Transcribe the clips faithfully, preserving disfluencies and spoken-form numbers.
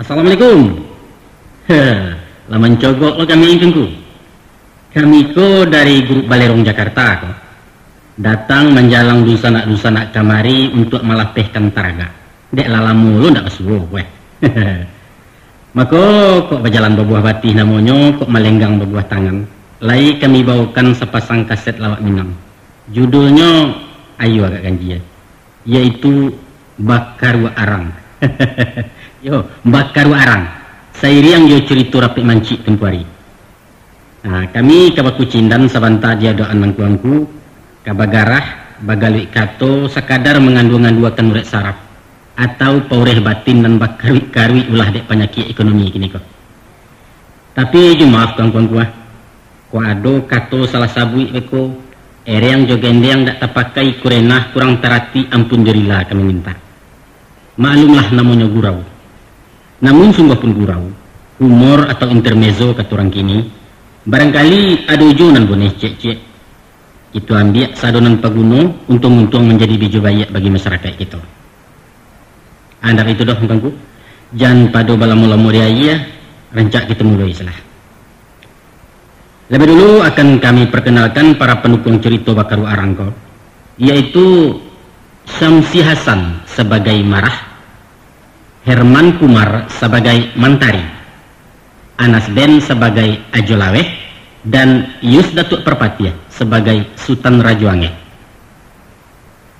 Assalamualaikum. Heh, lah mancogok lo kami, Tuanku. Kami ko dari Grup Balerong Jakarta ko. Datang manjalang dunsanak-dunsanak kamari untuak malapehkan taragak. Dek lah lamo lo ndak basuo, weh. Mako, kok bajalan babuah batih namonyo, kok malenggang babuah tangan. Lai kami bawokan sapasang kaset lawak Minang. Judulnyo, ayo agak ganjia, yaitu Bakaruak Arang. Yo, Bakaruak Arang. Sairiang jo curito Rapek Mancik tempo ari. Nah, kami ka bakucindan sabanta di adokan angku-angku, ka bagarah, bagaluik kato, sakadar mangandua-nganduakan urek saraf, atau paureh batin nan bakaruik-karuik ulah dek panyakik ekonomi kini ko. Tapi jo maaf, angku-angku ah, kok ado kato salah sabuik beko, ereng jo gendeng dak tapakai, kurenah kurang taratik, ampun jo rila kami mintak. Maklumlah namonyo gurau. Namun sungguah pun gurau, humor atau intermezzo kato urang kini, barangkali ado juo nan boneh ciek-ciek. Kito ambiak sado nan paguno, untuang-untuang manjadi bijo baiak bagi masarakaik kito. Andak itu doh, Tuanku, jan pado balamo-lamo di aia, rancak kito muloi salah. Labiah dulu akan kami perkenalkan para pandukuang curito Bakaruak Arang ko, yaitu Samsi Hasan sabagai Marah, Herman Kumar sabagai Mantari, Anas Ben sabagai Ajo Laweh, dan Yus Datuak Parpatiah sabagai Sutan Rajo Angeh.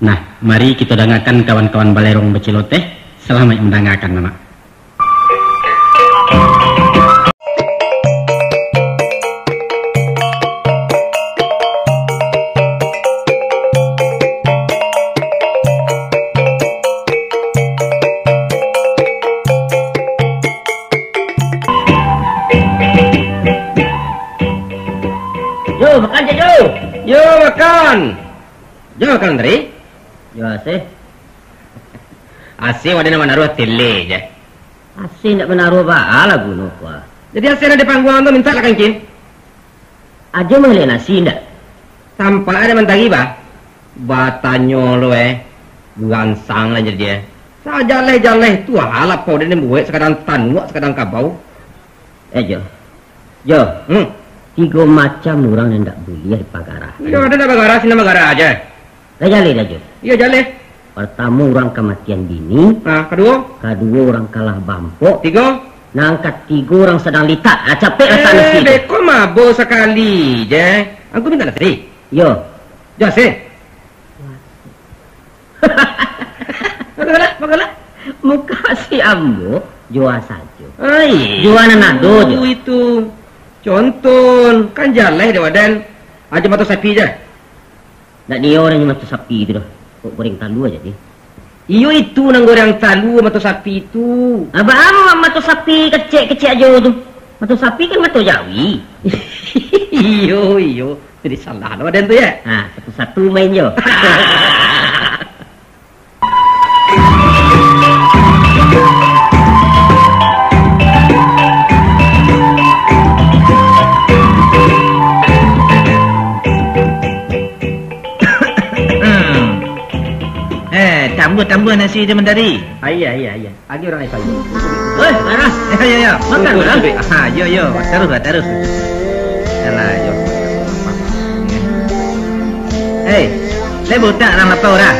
Nah, mari kito dangakan kawan-kawan balerong baciloteh. Salamaik mandangakan, Mamak. Yo, makan, Cik, yo. Yo, makan. Jo, Kang Tri. Jo, Asih. Asih wadah nan manaruah tele je. Asih ndak manaruah baa lagu no, Kua. Jadi Asih nan di pangguang tu mintak lah kancin. Ajo mah liek nasi ndak? Tampak ada mantari, bah. Batanyo lo, eh. Gansang lah jadi, eh. Sajaleh-jaleh tu, alah, pau dia ni buek sakadang tanuak, sakadang kabau. Eh, Jo. Jo. Hmm. Tigo macam urang nan ndak buliah dipagarah. Iyo, ado ndak bagarah, sinan bagarah aja. Lah jaleh dah, Jo. Iyo, jaleh. Partamo, urang kamatian bini. Ah, kaduo? Kaduo, urang kalah bampok. Tigo? Nan katigo, urang sadang litak. Ah, capek lah tanah Eh, situ. Beko mabo sakali je. Angku minta nasi. Iyo. Jas, eh. Bagolah, bagolah. Mukasuik ambo, jua sajo. Ai, Jua nan ado, Jo. Itu. Conton, kan jaleh dek wadan. Ajo mato sapi je. Ndak nio nan mato sapi tu doh. Kok goreng talua jadi. Iyo itu nan goreng talua mato sapi tu. Abah, mato sapi kecek-kecek ajo tu. Mato sapi kan mato jawi. Iyo, iyo. Jadi salah lo wadan tu ya. Ha, satu-satu main jo. Eh, tambah-tambah nasi dia mentari. Ah, iya, iya, iya. Agi urang ai payu. Oi, Barah. Yo, yo, yo. Makan, Barah. Ha, yo, yo. Taruih lah, taruih. Alah, yo. Hei, lai bautak nan lapau dah?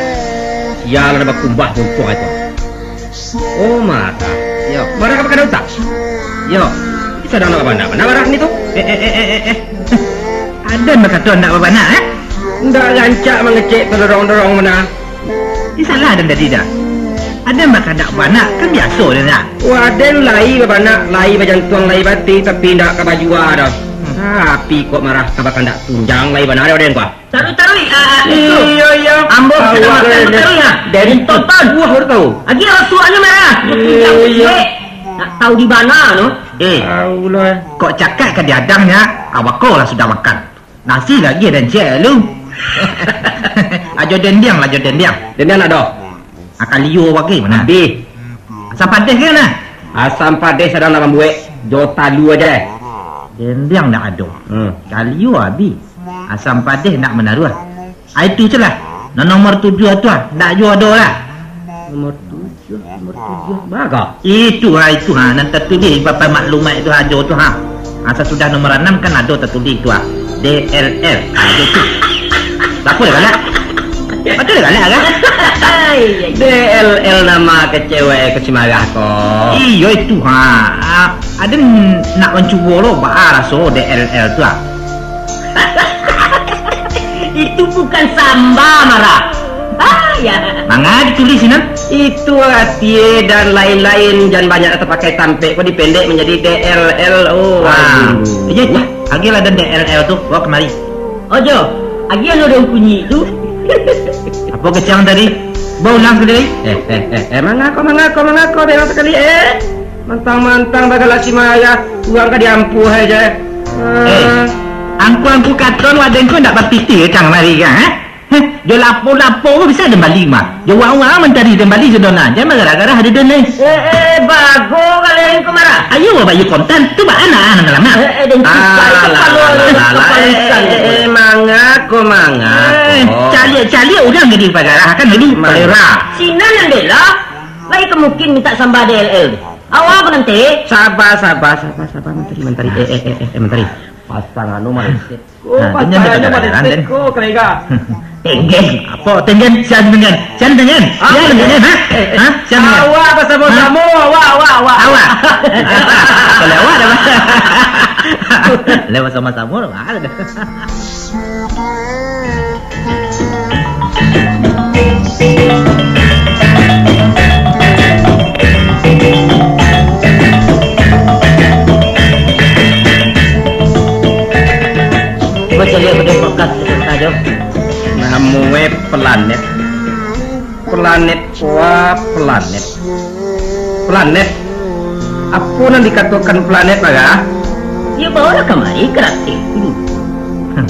Sialah, dah bakumbah buntuang itu. Oh, marah. Yo. Marah ka bakana utak? Yo. Bisa dah nak bana, bana marah ni tu? Eh, eh, eh, eh, eh, eh. Aden bakato ndak babanak, eh? Ndak rancak mangecek tadorong-dorong bana. Di salah Aden tadi dah. Aden bakadak banak, kan biaso Aden dah. Wah, Aden lai babanak, lai bajantuang, lai bateh, tapi ndak ka bajua doh. Hmm. Tapi kok marah ka bakandak tunjang lai bana doh Aden ko. Taruih, taruih, ah, ah, itu. Iyo, iyo. Ambo sadang makan, taruih, ah. Dari tonton. Wah, baru tahu. Agi awak tuaknyo marah. Iyo, iyo. Nak tahu di mana, no? Eh, kok cakak ka diadang nya, awak ko lah sudah makan. Nasi lagi den ciek lu. Ajo dendiang lah, ajo dendiang. Dendiang nak doh. Akan liur bagi mana? Di. Asam padeh ke nah? Asam padeh sadang nak mambuek, jo talua aja. Dendiang nak ado. Hmm. Kalio abih. Asam padeh nak manaruah. Ah, itu je lah. Nan nomor tujuah tu ah, ndak juo ado lah. Nomor tujuh. Nomor tujuah. Baga. Itu ha, itu ha, nan tatulih papan maklumat itu ajo tu ha. Ha, sasudah nomor anam kan ado tatulih tu ha. D L L. Ha, itu. Batua dah galak. Batua dah galak kan? D L L nama kecewa ke si Marah ko. Iyo itu ha. Ah, ada nak mancubo lo, baa raso D L L tu ha. Itu bukan samba, Marah. Ah, ya. Manga ditulis sinan? Itu aratie dan lain-lain, jan banyak tapakai tampek ko dipendek manjadi D L L. Oh, ah. Aduh. Iyo, agiahlah dan D L L tu, bawa kamari. Ojo, agiah lo daun kunyik tu. Apo kecek ang tadi? Bawa ulang sakali lai. Eh, eh, eh, eh, mangako, mangako, mangako, bilang sakali, eh. Mantang-mantang bagalak si Marah, urang ka diampuah aja. Eh, angku-angku katon waden ko ndak bapitih kang mari ka, ha? Heh, jo lapo-lapo ko bisa den bali mah. Jo uang-uang mancari den bali sadona. Jan bagarah-garah ado den, eh. Eh, eh, bago kalian ko Marah. Ayo, bayu kontan. Tu baa nak, nak lama. Eh, eh, den cukai kepala, kepala ikan. Eh, eh, eh, mangako, mangako. Eh, caliak-caliak urang jadi bagarah kan dulu. Kolera. Sinan nan bela. Lai ka mungkin minta samba D L L. Awak ko nanti. Sabar, sabar, sabar, sabar, mantari, mantari. Eh, eh, eh, eh, eh, mantari. Pasang anu maleset. Oh, nah, pasang anu maleset ko, kelega. Tenggen. Apo tenggen? Sian tenggen? Sian tenggen? Ah, sian tenggen, ha? Eh, eh. Ha? Sian tenggen? Awak basamo-samo, awak, awak, awak. Awak. Kalau awak dah. Lewat sama-sama dah. Cubo caliak pado podcast peserta jo. Namonyo planet. Planet, wah, planet. Planet. Apo nan dikatokan planet, Marah? Yo, baolah kamari, karatik. Hmm.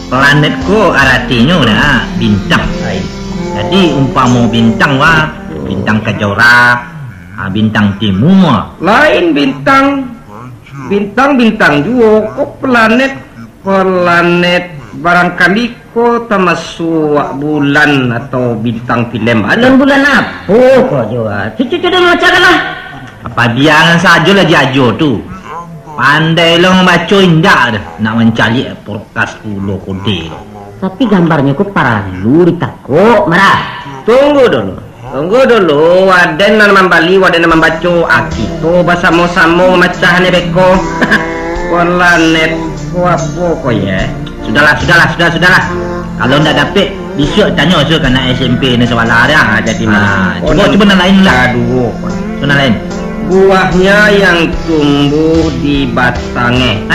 Planet ko aratinyo dah bintang. Ai. Jadi, umpamo bintang, wah, bintang kajora, ah, bintang timua. Lain bintang. Bintang-bintang juo, ko planet. Planet, barangkali ko tamasuak bulan atau bintang filem ado. Bulan-bulan apo ko jo, ah? Cucu-cucu den bacakan lah. Apo biaran sajolah di ajo tu. Pandai lo mambaco indak doh, nak mancaliak podcast ulo kode tu. Tapi gambarnyo ko paralu ditakok, Marah. Tunggu dulu. Tunggu dulu, waden nan mambali, waden nan mambaco, ah, kito basamo-samo mamacah ni beko. Planet ko apo ko ye? Sudahlah, sudahlah, sudah, sudahlah. Kalau ndak dapek, bisuak tanyo sudah ka anak S M P ni sabalah dah. Ah, jadi cubo, cubo nan lain lah. Kaduo. Cubo nan lain. Buahnya yang tumbuh di batangnya.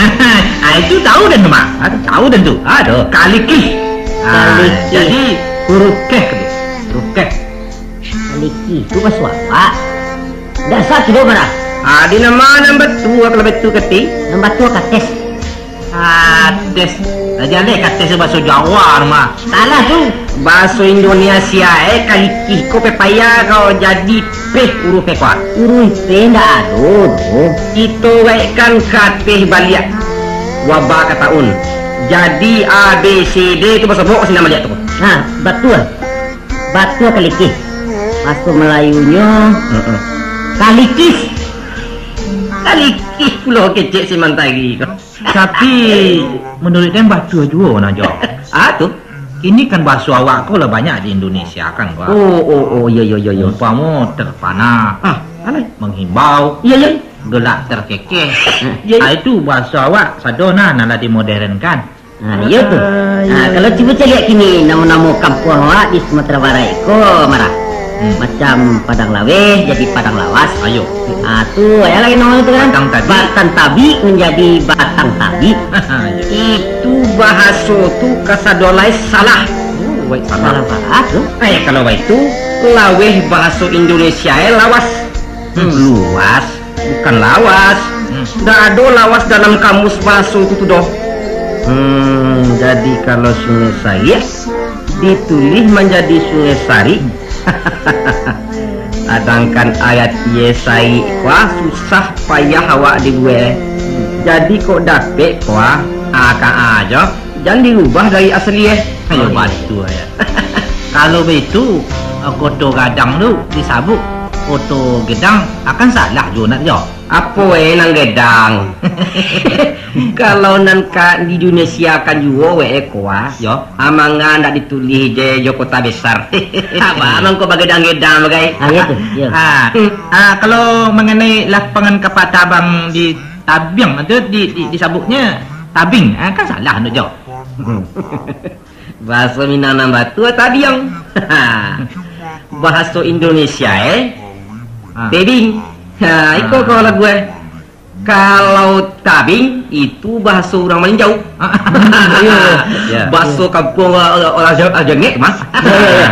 Ah, itu tahu dan tu, Mak. Ah, tahu dan tu. Aduh. Kalikih. Ah, kalikih. Jadi huruf keh tu. Huruf keh. Kaliki tu baso awak. Dasar tu doh, Marah. Ah, di nama nan batua kalau batua kati? Nan batua kates. Kates. Lah jaleh kates tu baso Jawa mah. Salah tu. Baso Indonesia, eh, kaliki ko pepaya ko jadi peh urup peh ko. Urup peh ndak ado doh. Kito baikkan kateh baliak. Wabah ka taun. Jadi A B C D tu basobok sinan baliak tu. Ha, batua. Batua kalikih. Baso Malayunyo, heeh, kalikis. Kalikih pulo kecek si Mantari ko. Tapi, menurut den batua juo nah, Jo. Ah, tu? Kini kan baso awak ko lah banyak di Indonesia kan, Wak. Oh, oh, oh, iyo, iyo, iyo, iyo. Umpamo terpana, ah, alai, menghimbau, iyo, iyo, gelak terkekeh. Iyo, iyo. Ah, itu baso awak sado nah, nan lah dimodernkan. Ha, iyo tu. Ah, ha, iyo. Kalau cubo caliak kini namo-namo kampuang awak di Sumatera Barat ko, Marah. Hmm. Macam Padang Laweh jadi Padang Lawas. Ayo. Ah, tu, ayo lagi namo tu kan? Batang Tabi. Batang Tabi menjadi Batang Tabi. Ayo. Itu bahaso tu kasadonyo lai salah. Oh, baik salah. Salah bahaso. Eh, kalau baitu, laweh bahaso Indonesia eh lawas. Hmm. Luas. Bukan lawas. Hmm. Ndak ado lawas dalam kamus bahaso tu, tu doh. Hmm, jadi kalau Sungai Sarik ditulih manjadi Sungai Sarik. Sadangkan ayat iye sarik, wah, susah payah awak dibuek. Jadi kok dapek, wah, aka ajo, jan dirubah dari asli eh. Ayo, oh, iyo, batua ya. Kalau baitu, Koto Gadang tu disabut Poto gedang, akan salah juo nak jo. Apo eh nan gedang? Kalau nan ka di Indonesia kan juo we eh ko ah. Yo. Amangan ndak ditulih je jo kota besar. Apa mangko bagedang-gedang bagai? Ah, iyo tu, iyo. Ah, ah, kalau mengenai lapangan kapak tabang di Tabiang tu di, di, disabuknyo tabing, ah, kan salah nak jo. Bahaso Minang nan batua tabiang. Bahaso Indonesia eh, Ah. tebing. Ha, iko Ah. kawan lagu eh. Kalau tabing itu bahaso urang Malinjau. Ah. Iyo, iyo. Bahaso kampuang orang, orang, orang jangek mah. Iyo, iyo, iyo.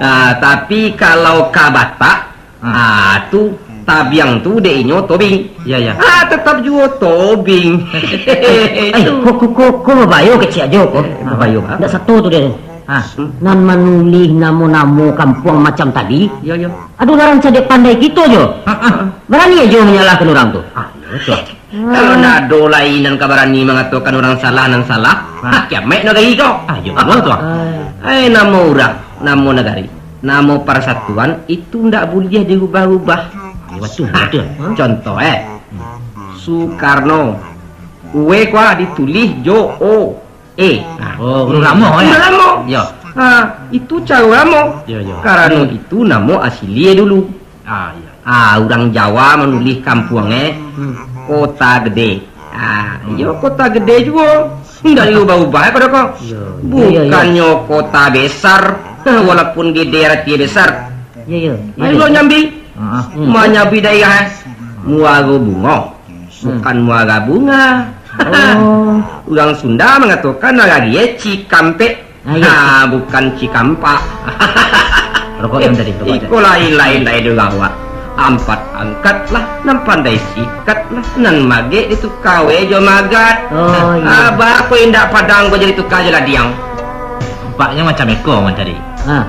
Ah, tapi kalau ka Batak, Ah. Ah, tu tabiang tu dek inyo tobing. Ya, ya. Ah, tetap juo tobing. Eh, ko, ko, ko, ko babayo kecek ajo ko. Babayo, ha? Ndak sato tu deh. Ah. Nan manulih namo-namo kampuang macam tadi. Ya, ya. Ado urang cadiak pandai kito jo. Ah, ah. Barani ajo manyalahkan urang tu. Ah, ya, betul. Kalau ndak ado lai nan ka barani mangatokan urang salah nan salah, Ah. ha, kiamaik nagari ko. Ah, iyo, betul tu. Ah. Eh, namo urang, namo nagari, namo parsatuan itu ndak buliah diubah-ubah. Iyo, betul, betul. Contoh, eh, Sukarno. Ue ko ditulih jo O, E. Ah, oh, urang lamo, eh? Urang lamo. Yo. Ha, itu caro lamo. Yo, yo. Karano itu namo asilie dulu. Ah, iyo. Ah, urang Jawa manulih kampuang, eh, Hmm. Kota Gede. Ah, Hmm. iyo Kota Gede juo. Ndak diubah-ubah, eh, pado ko. Yo, yo, yo, yo. Bukannyo kota besar, walaupun gede arati besar. Yo, yo, yo, Ayo yo. lo nyambi. Ah, ah. Hmm. Manyambi daerah, eh. Muaro Bungo. Hmm. Bukan Muara Bunga. Oh. Urang Sunda mangatokan nagari, eh, Cikampek. Ah, iyo. Ha, bukan Cikampak. Rokok yang tadi, rokok tadi. Iko lain-lain dari urang awak. Ampat angkatlah, nan pandai sikatlah, nan magek dituka we jo magat. Oh, iyo. Ah, baa ko indak Padang ko jadi tuka jo ladiang. Nampaknyo macam iko, Wan, tadi. Ha.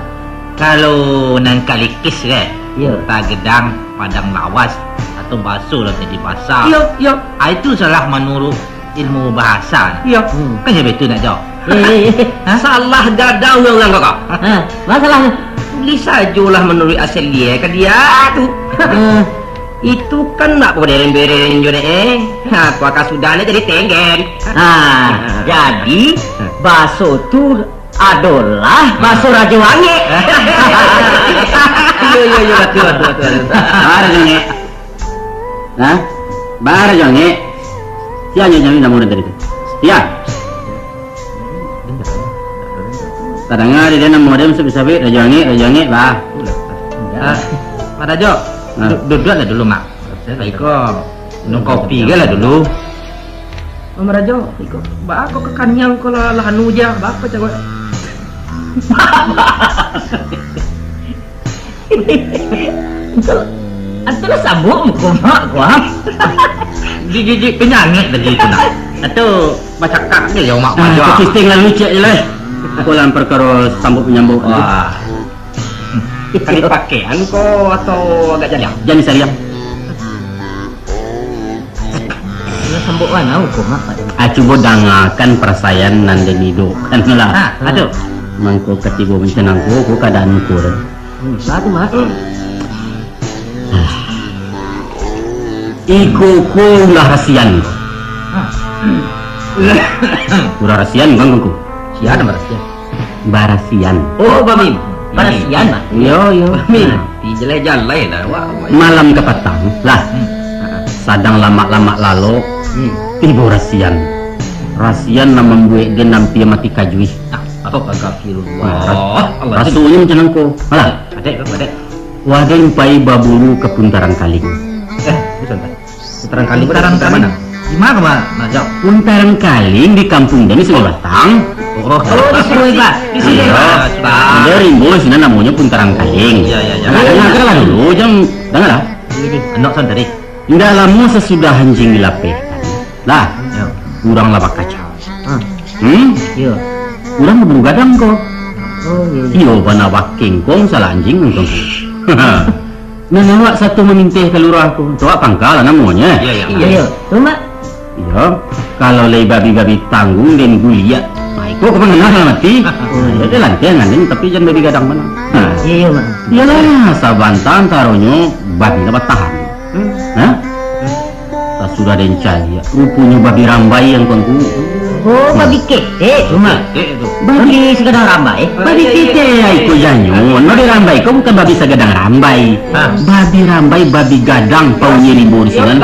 Kalau nan kalikis, kan? Iyo. Kota Gedang, Padang Lawas, atau baso lah jadi basa. Iyo, iyo. Ah, itu salah manurut ilmu bahasa. Iyo. Hmm. Kan jadi itu nak jawab. Eh, eh, eh. Ha? Salah gadang urang-urang kau. Ha, masalahnya? Boleh sajolah manurut asilie ka dia tu. Hmm. Itu kan nak bereng-bereng jo dek, eh. Ha, kau akan sudah ni jadi tenggen. Ha, jadi baso tu adolah baso Rajo Angek. Iyo, iyo, iyo, betul, betul, betul, betul. Baa Rajo Angek? Ha? Baa Rajo Angek? Sia nyo namo urang tadi tu? Sia. Tadanga dek den namo den sabik-sabik, Rajo Angek, Rajo Angek, baa. Ah, Mak Rajo, Ah. du-, duduaklah dulu, Mak. Iko, minum kopi je lah dulu. Mak Rajo, iko, baa ko kakaniang ko lah, lah anu je, baa ko cako? Antu lah sabuk muko mak ko, ah. Digigit penyangik tadi tu, nak. Atau bacakak ke yo, Mak Ah, Rajo? Kecicing lalu cek je lah. Ko lah perkara sambuk penyambuk tu. Wah. Ka dipakaian ko atau agak jaliang? Jan disaliang. Lah sambok lah nau ko, Mak. Ah, cubo dangakan parasaian nan den idukan lah. Ha, aduh. Mangko katibo mancang nangko, ko kaadaan ko dah. Hmm, baa tu, Mak? Iko ko ulah rasian ko. Ha. Ulah rasian ko, ko. Sia nan barasian? Barasian. Oh, Bamin. Barasian, Mak? Iyo, iyo. Bamin. Dijalai-jalai lah, wak. Malam kapatang, lah. Hmm. Sadang lamak-lamak lalok, Hmm. tibo rasian. Rasian nan mambuek den ampia mati kajuih. Ah, astagfirullah. Nah, ra-, Allah, rasonyo mancang nangko. Alah. Adaik, Bang, adaik. Wah, den pai baburu ka Puntaran Kaling. Eh, bukan, Bang. Puntaran Kaling, Puntaran Kaling. Mana? Di mana, Mak Rajo? Puntaran Kaling di kampuang den di Sungai Batang. Oh, oh, di Sungai Ba-, di Sungai Iyo. Batang. Iyo, rimbo sinan namonyo Puntaran Kaling. Iyo, iyo, iyo. Nah, dengarkanlah dulu, jan, dangarlah. Iyo, iyo. Anak san tadi. Indak lamo sasudah anjiang dilapehkan, lah, Iyo. urang lah bakacau. Ah. Hmm? Iyo. Urang baburu gadang ko. Oh, iyo, iyo. Iyo, bana bakengkong salah anjiang nonton. Nan awak sato maminteh ka lurah ko, tu awak pangka lah namonyo. Iyo, iyo. Iyo, iyo. Tu, Mak. Iyo, kalau lai babi-babi tangguang den guliak, ai Kok ka mangana dalam ati? Jadi lantiang anjing, tapi jan babi gadang bana. Ha. Iyo, iyo, Mak. Iyolah, sabanta antaronyo babi lah batahan. Hmm. Ha? Tasudah den caliak, ruponyo babi rambai yang tuanku. Oh, babi ketek tu, Mak. Ketek tu. Babi sagadang rambai. Babi ketek, ai ko janyo. No dirambai ko bukan babi sagadang rambai. Ha. Babi rambai, babi gadang, paunyo ribo di sinan.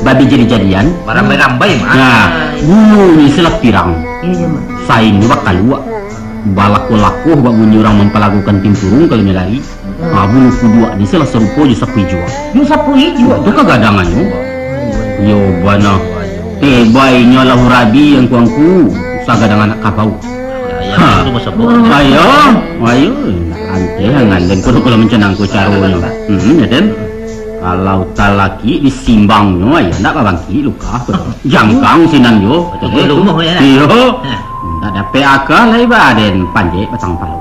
Babi jadi-jadian. Barambai-rambai, Mak. Nah, bulunyo salah pirang. Iyo, Mak. Sainnyo bakaluak. Balakoh-lakoh bak bunyi urang mampalagokan timpurung kalau nyo lari. Ha, bulu kuduak ni salah sarupo jo sapu ijuak. Jo sapu ijuak? Tu ka gadangannyo. Iyo bana. Tebainyo lah urabi yang kuangku. Sagadang anak kabau. Ha. Ayo, ayo, nak anteh angan den kudu kalau mancanang ko caronyo. Hmm, ya den. Kalau talakik disimbangnyo, ayo ndak babangkik luka ko. Jangkang sinan yo. Betul, betul, lumah, ya. Iyo. Ha. Ndak dapek aka lai ba den panjek batang palo.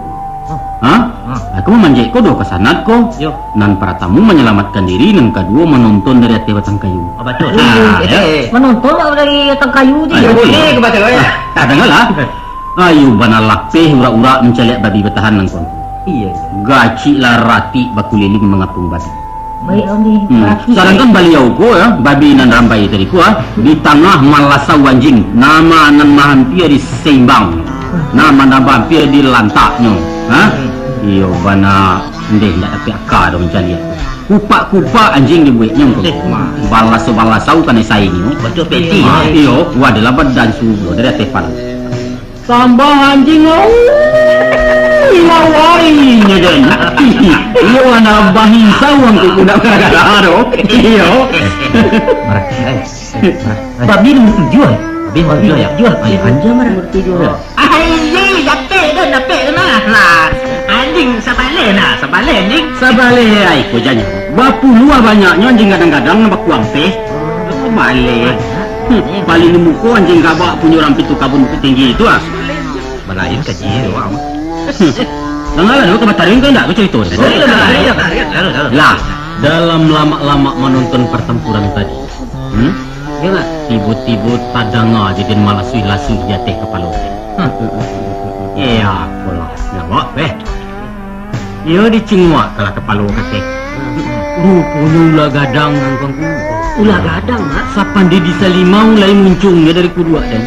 Ha? Ha. Aku mamanjek ko duo kasanat ko. Yo. Nan paratamu manyalamatkan diri, nan kaduo manonton dari ateh batang kayu. Oh, batua. Ha, ya. Manonton dari batang kayu tu. Ayo, ya? Boleh. Okey, ka batang kayu. Ha, dangalah. Ayo bana lapeh urak-urak mancaliak babi batahan nan kuangku. Iyo, iyo. Gaciklah ratik bakuliling mangapung babi. Baik, Om Din. Hmm. Berarti sadangkan baliau ko, ya, babi nan rambai tadi ko, ah, di tangah malasau anjing, nama nan mahampia di seimbang, nama nan mahampia di lantaknyo, ha? Hmm. Iyo bana, ndeh ndak dapek aka doh mancaliak. Kupak-kupak anjing dibueknyo ko. Eh, ma. Balasau-balasau kanai saingnyo. Batua peti. Ah, iyo, wadalah badan subuh dari ateh palo. Sambah anjing, au, ilawai nyo den. Iyo, anak bahisau angku kuda gara-gara tu. Iyo. Marah. Eh, marah. Eh. Babi nomor tujuh, eh? Babi nomor tujuh, ya? Tujuh. Ayo, anjing marah. Nomor tujuh, ya? Ai, dapek dah, dapek dah, nah. Nah, anjing sabaleh, nah, sabaleh, anjing. Sabaleh, ai, ko janyo. Bapuluah banyaknyo anjing gadang-gadang nan bakuang teh. Sabaleh. Hmm, paling di muko anjing gabak punyo urang Pitu Kabun Bukik Tinggi tu, ah. Balain kaji tu, ah. Hmm. Dangalah dulu, ka bataring ko indak, ko carito tu. Taruih, taruih, taruih, taruih. Lah, dalam lamak-lamak manonton partampuran tadi, hmm? Iyo, Mak. Tibo-tibo tadanga jo den malasuih-lasuih di ateh kapalo den. Hah. Iyo, apolah, nyo awak, beh. Iyo dicinguak kalah kapalo kateh. Ruponyo ulah gadang nan kuangku. Ulah gadang, Mak? Sapandidi salimau lai muncuang nyo dari kuduak den.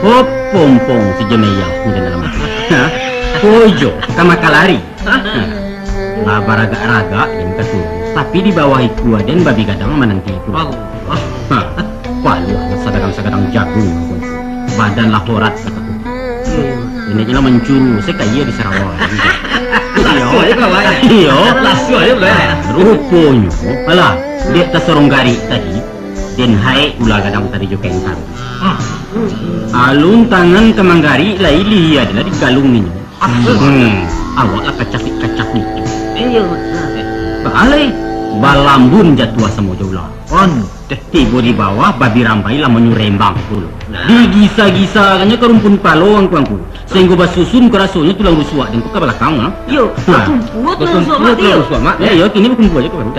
Hop, pompong si Jameyah nyo den dalam ati. Hah? Kojo, ka makalari. Lah baragak-ragak den ka turun. Tapi di bawah ikua den babi gadang mananti ikua. Allah. Ha, paluah lah sagadang-sagadang jagung. Badan lah horat, kataku. Ini jelah mancuru, sakaia di Sarawak. Iyo. Lasu aja kawan. Iyo. Lasu aja boleh. Ruponyo, alah, dek tasorong garik tadi, den haek ulah gadang tadi jo kain karung. Ah. Alun tangan ka manggarik, lai lihia adalah di galung ninyo. Ah. Hmm, awak lah kacapik-kacapik. Iyo. Baalai, balambun jatuah samo jo ulah. On. Tibo di bawah, babi rambai lah manyurembang pulo. Nah. Digisa-gisakannyo ka rumpun palo angku-angku, sahinggo basusun ka rasonyo tulang rusuak den tu ka balakang, ha? Iyo, nah. Bakumpua tulang rusuak, Mak. Bakumpua tulang rusuak, Mak. Iyo, iyo, kini bakumpua aja ka baru.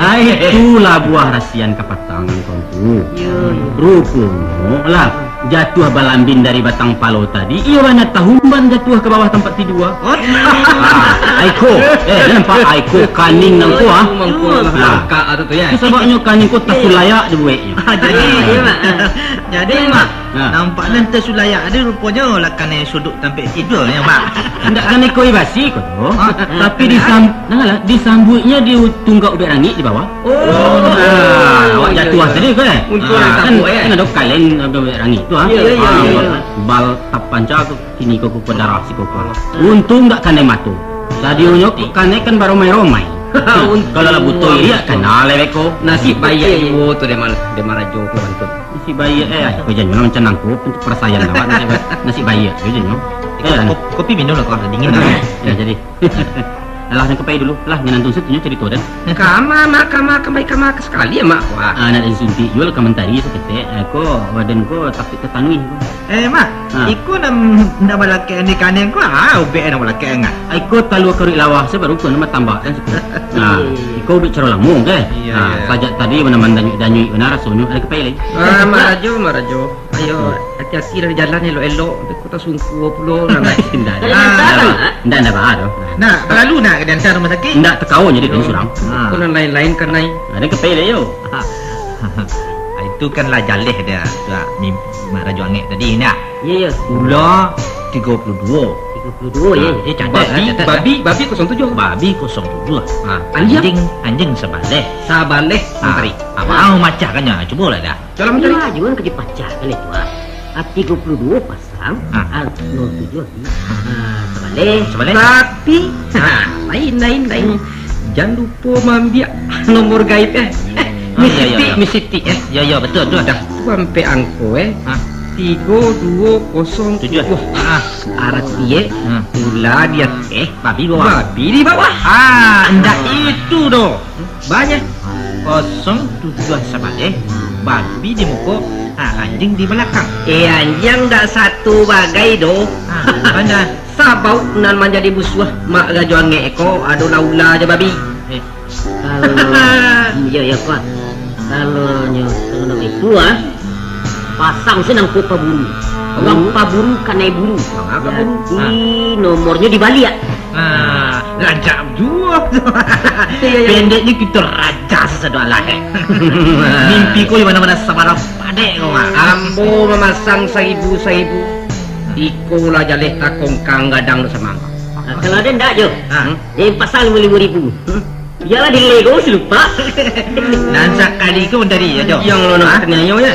Ai, itulah buah rasian kapatang angku-angku. Iyo, iyo. Ruponyo lah, jatuah balambin dari batang palo tadi, iyo bana tahumban jatuah ka bawah tampat tidua. What? Ah, ai ko, eh, nampak ai ko kaning nan ko, ah. Mangko. Ah. Langkak tu, tu, ya. Tu sababnyo kaning ko tasulayak dibueknyo. Ah, jadi, ah. Jadi, Mak, ah. Nampak nan tasulayak tadi ruponyo lah kanai suduk tampek tidua, ya, Mak. Indak kanai koi basi ko tu. Ah, tapi disam-, dangalah, disambuiknyo di tunggak ubek rangik di bawah. Oh. Ah, awak jatuah tadi ko, eh? Untuang kan, kan ado kaleng, ado ubek rangik tu, ah. Iyo, iyo, iyo. Bal tapanca tu kini ko kuku darah si koko. Untuang dak kanai mato. Sadionyo kanai kan baromai-romai. Kalau lah buto iriak, kana lewek ko. Nasib baiak juo tu dek mal-, dek marajo ko bantuak. Nasib baiak, eh, ai, ko janyo lah mancanang ko, parasaian awak nasib ba-, nasib baiak ko janyo. Eh, ko-, kopi minum lah, ko dingin lah. Ya, jadi. Alah, den ka pai dulu. Lah, nyan antung situ nyo carito den. Kama, ma, kama, kambai, kama, sakali, Mak. Wah. Ah, nak den suntik juo lah ka mantari saketek. Ah, ko, badan ko tapi tatangih ko. Eh, Mak, ah. Iko nan, nan balakek ni kanai ko, ah, ubek nan balakek angah. Ah, iko talua karuik lawah, sabaru ko nan batambak kan situ. Nah, iko Kau duduak caro lamo, keh? Iyo, ha, iyo. Sajak tadi mano mandanyuik-danyuik bana rasonyo, ado ka pai lai? Ah, Mak Rajo, Mak Rajo. Ayo, ati-ati lah di jalan, elok-elok. Sampai kota sungkua pulo, nah. Indak, indak, indak, indak, indak, indak, doh. Nah, balalu nak ka diantar rumah sakik? Indak, takao jadi tadi surang. Ha. Kau nan lain-lain kan, Nai? Ado ka pai lai, yo. Itu kan lah jaleh dia, tu, ah, mim-, Mak Rajo Angek tadi, indak? Iyo, iyo. Ula tigo puluah duo. Tigo puluah duo, yo. Ah, eh, catat, babi, catat, babi, babi kosong tujuah. Babi kosong tujuah. Ha, anjing, anjing sabaleh. Sabaleh, ha, mantari. Abang macahkannyo, cubolah dah. Dalam tadi. Iyo, jan ka dipacahkan itu, ah. Ah, tigo puluah duo pasang, ah, nol tujuah, ah, sabaleh. Sabaleh. Tapi, ah, lain, lain, lain. Hmm. Jan lupo maambiak nomor gaib, eh. Hmm. Oh, iyo, iyo, Misitik, iyo. Misitik, eh. Iyo, iyo, betul, betul. Dah tu ampek angko, eh. Ah. Tigo duo kosong tujuah. Tujuah. Ah. Arati, eh, hmm, ula di ateh, babi bawah. Babi di bawah. Ah, indak itu doh. Banyak. Kosong tujuah sabaleh, babi di muko, ha, anjing di balakang. Eh, anjing dak satu bagai doh. Ha, bana. Sabab nan manjadi musuah Mak Rajo Angek ko adolah ula jo babi. Eh. Kalau, iyo, iyo, kuah. Kalau nyo, kalau namo itu, ah, pasang se nangko paburu. Urang paburu kanai buru. Manga paburu? Jadi, nomornyo dibaliak. Nah, rancak juo. Iyo, iyo. Pendeknyo kito raja sasado alah, eh. Mimpi ko di mano-mano sabarapadek ko, Mak. Ambo mamasang saribu-saribu. Iko lah jaleh takongkang gadang tu samangkang. Nah, kalau ado ndak, Jo? Ha? Jan pasang limo-limo ribu. Bialah dilego silupa. Nan sakali ko mantari, yo, Jo. Yang lo nak taniayo, yo.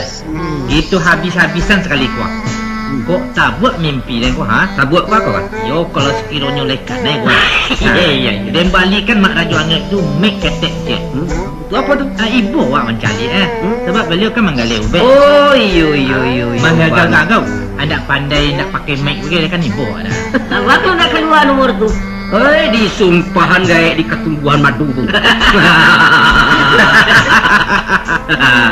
Itu habis-habisan sakali ko. Kok tabuak mimpi den ko, ha? Tabuak ko, ha? Yo, kalau sakironyo lai kanai ko. Iyo, iyo, iyo. Den balikan Mak Rajo Angek tu mic ketek ciek. Hmm? Tu apo tu? Ah, ibo awak mancaliak, eh. Hmm? Sabab baliau kan manggaleh ubek. Oh, iyo, iyo, iyo, iyo. Manggagau-gagau. Andak pandai, andak pakai mic bagai kan ibo awak dah. Awak tu nak kalua nomor tu. Oi, disumpahan gaek di katumbuhan madu tu.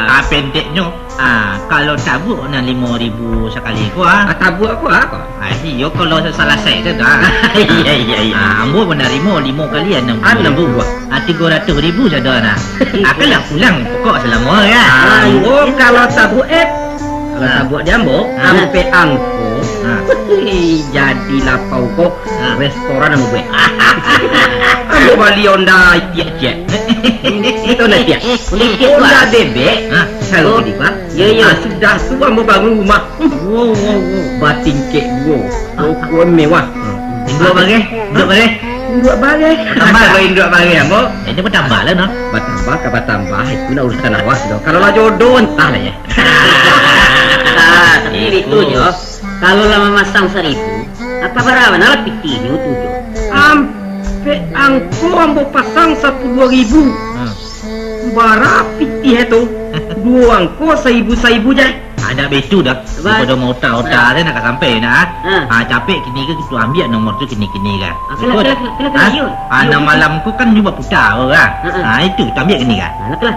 Ah, pendeknyo, ah, kalau tabuak nan limo ribu sakali ko, ah. Ah, tabuak ko, ah, ko? Ah, iyo, kalau salasai tu, ah. Iyo, iyo, iyo. Ah, ambo manarimo limo kali anam puluah. Anam puluah. Ah, tigo ratuih ribu sajo, nah. Ah, kan lah pulang, pokok salamo, kan? Ah, ambo kalau tabuak, eh, kalau tabuak di ambo, ah, ampek angko. Ah. Jadi lapau ko. Ha. Restoran ambo buek. Ambo bali Honda Civic ciek. Itu Honda Civic. Honda Civic, Honda bebek. Ha. Kalau di bar. Yo, yo. Ha, sudah tu ambo bangun rumah. Wow, wow, wow. Batingkek duo. Pokok mewah. Induak bagai? Induak bagai? Induak bagai. Tambah. Kalau induak bagai ambo. Ini pun tambah lah, no. Batambah ka batambah, itu lah urusan awak tu. Kalau lah jodoh, entah lah, yo. Ah, tapi itu, Jo. Kalau lah mamasang saribu, aka bara bana lah pitihnyo tu, Jo? Ampek angko ambo pasang sapuluah ribu. Hmm. Bara pitih tu? Duo angko saribu-saribu je. Ada betu dah. Daripada mauta-uta tu nak sampai nak, ah. Ha. Ha, capek kini ke kita ambil nomor tu kini-kini kan. Ah, kena, kena, kena, kena, ha? Yo. Ah, yo, nan yo. Malam ko kan nyo baputa ko kan. Ha, ha. Ha, itu kita ambil kini kan. Ha, lah, lah.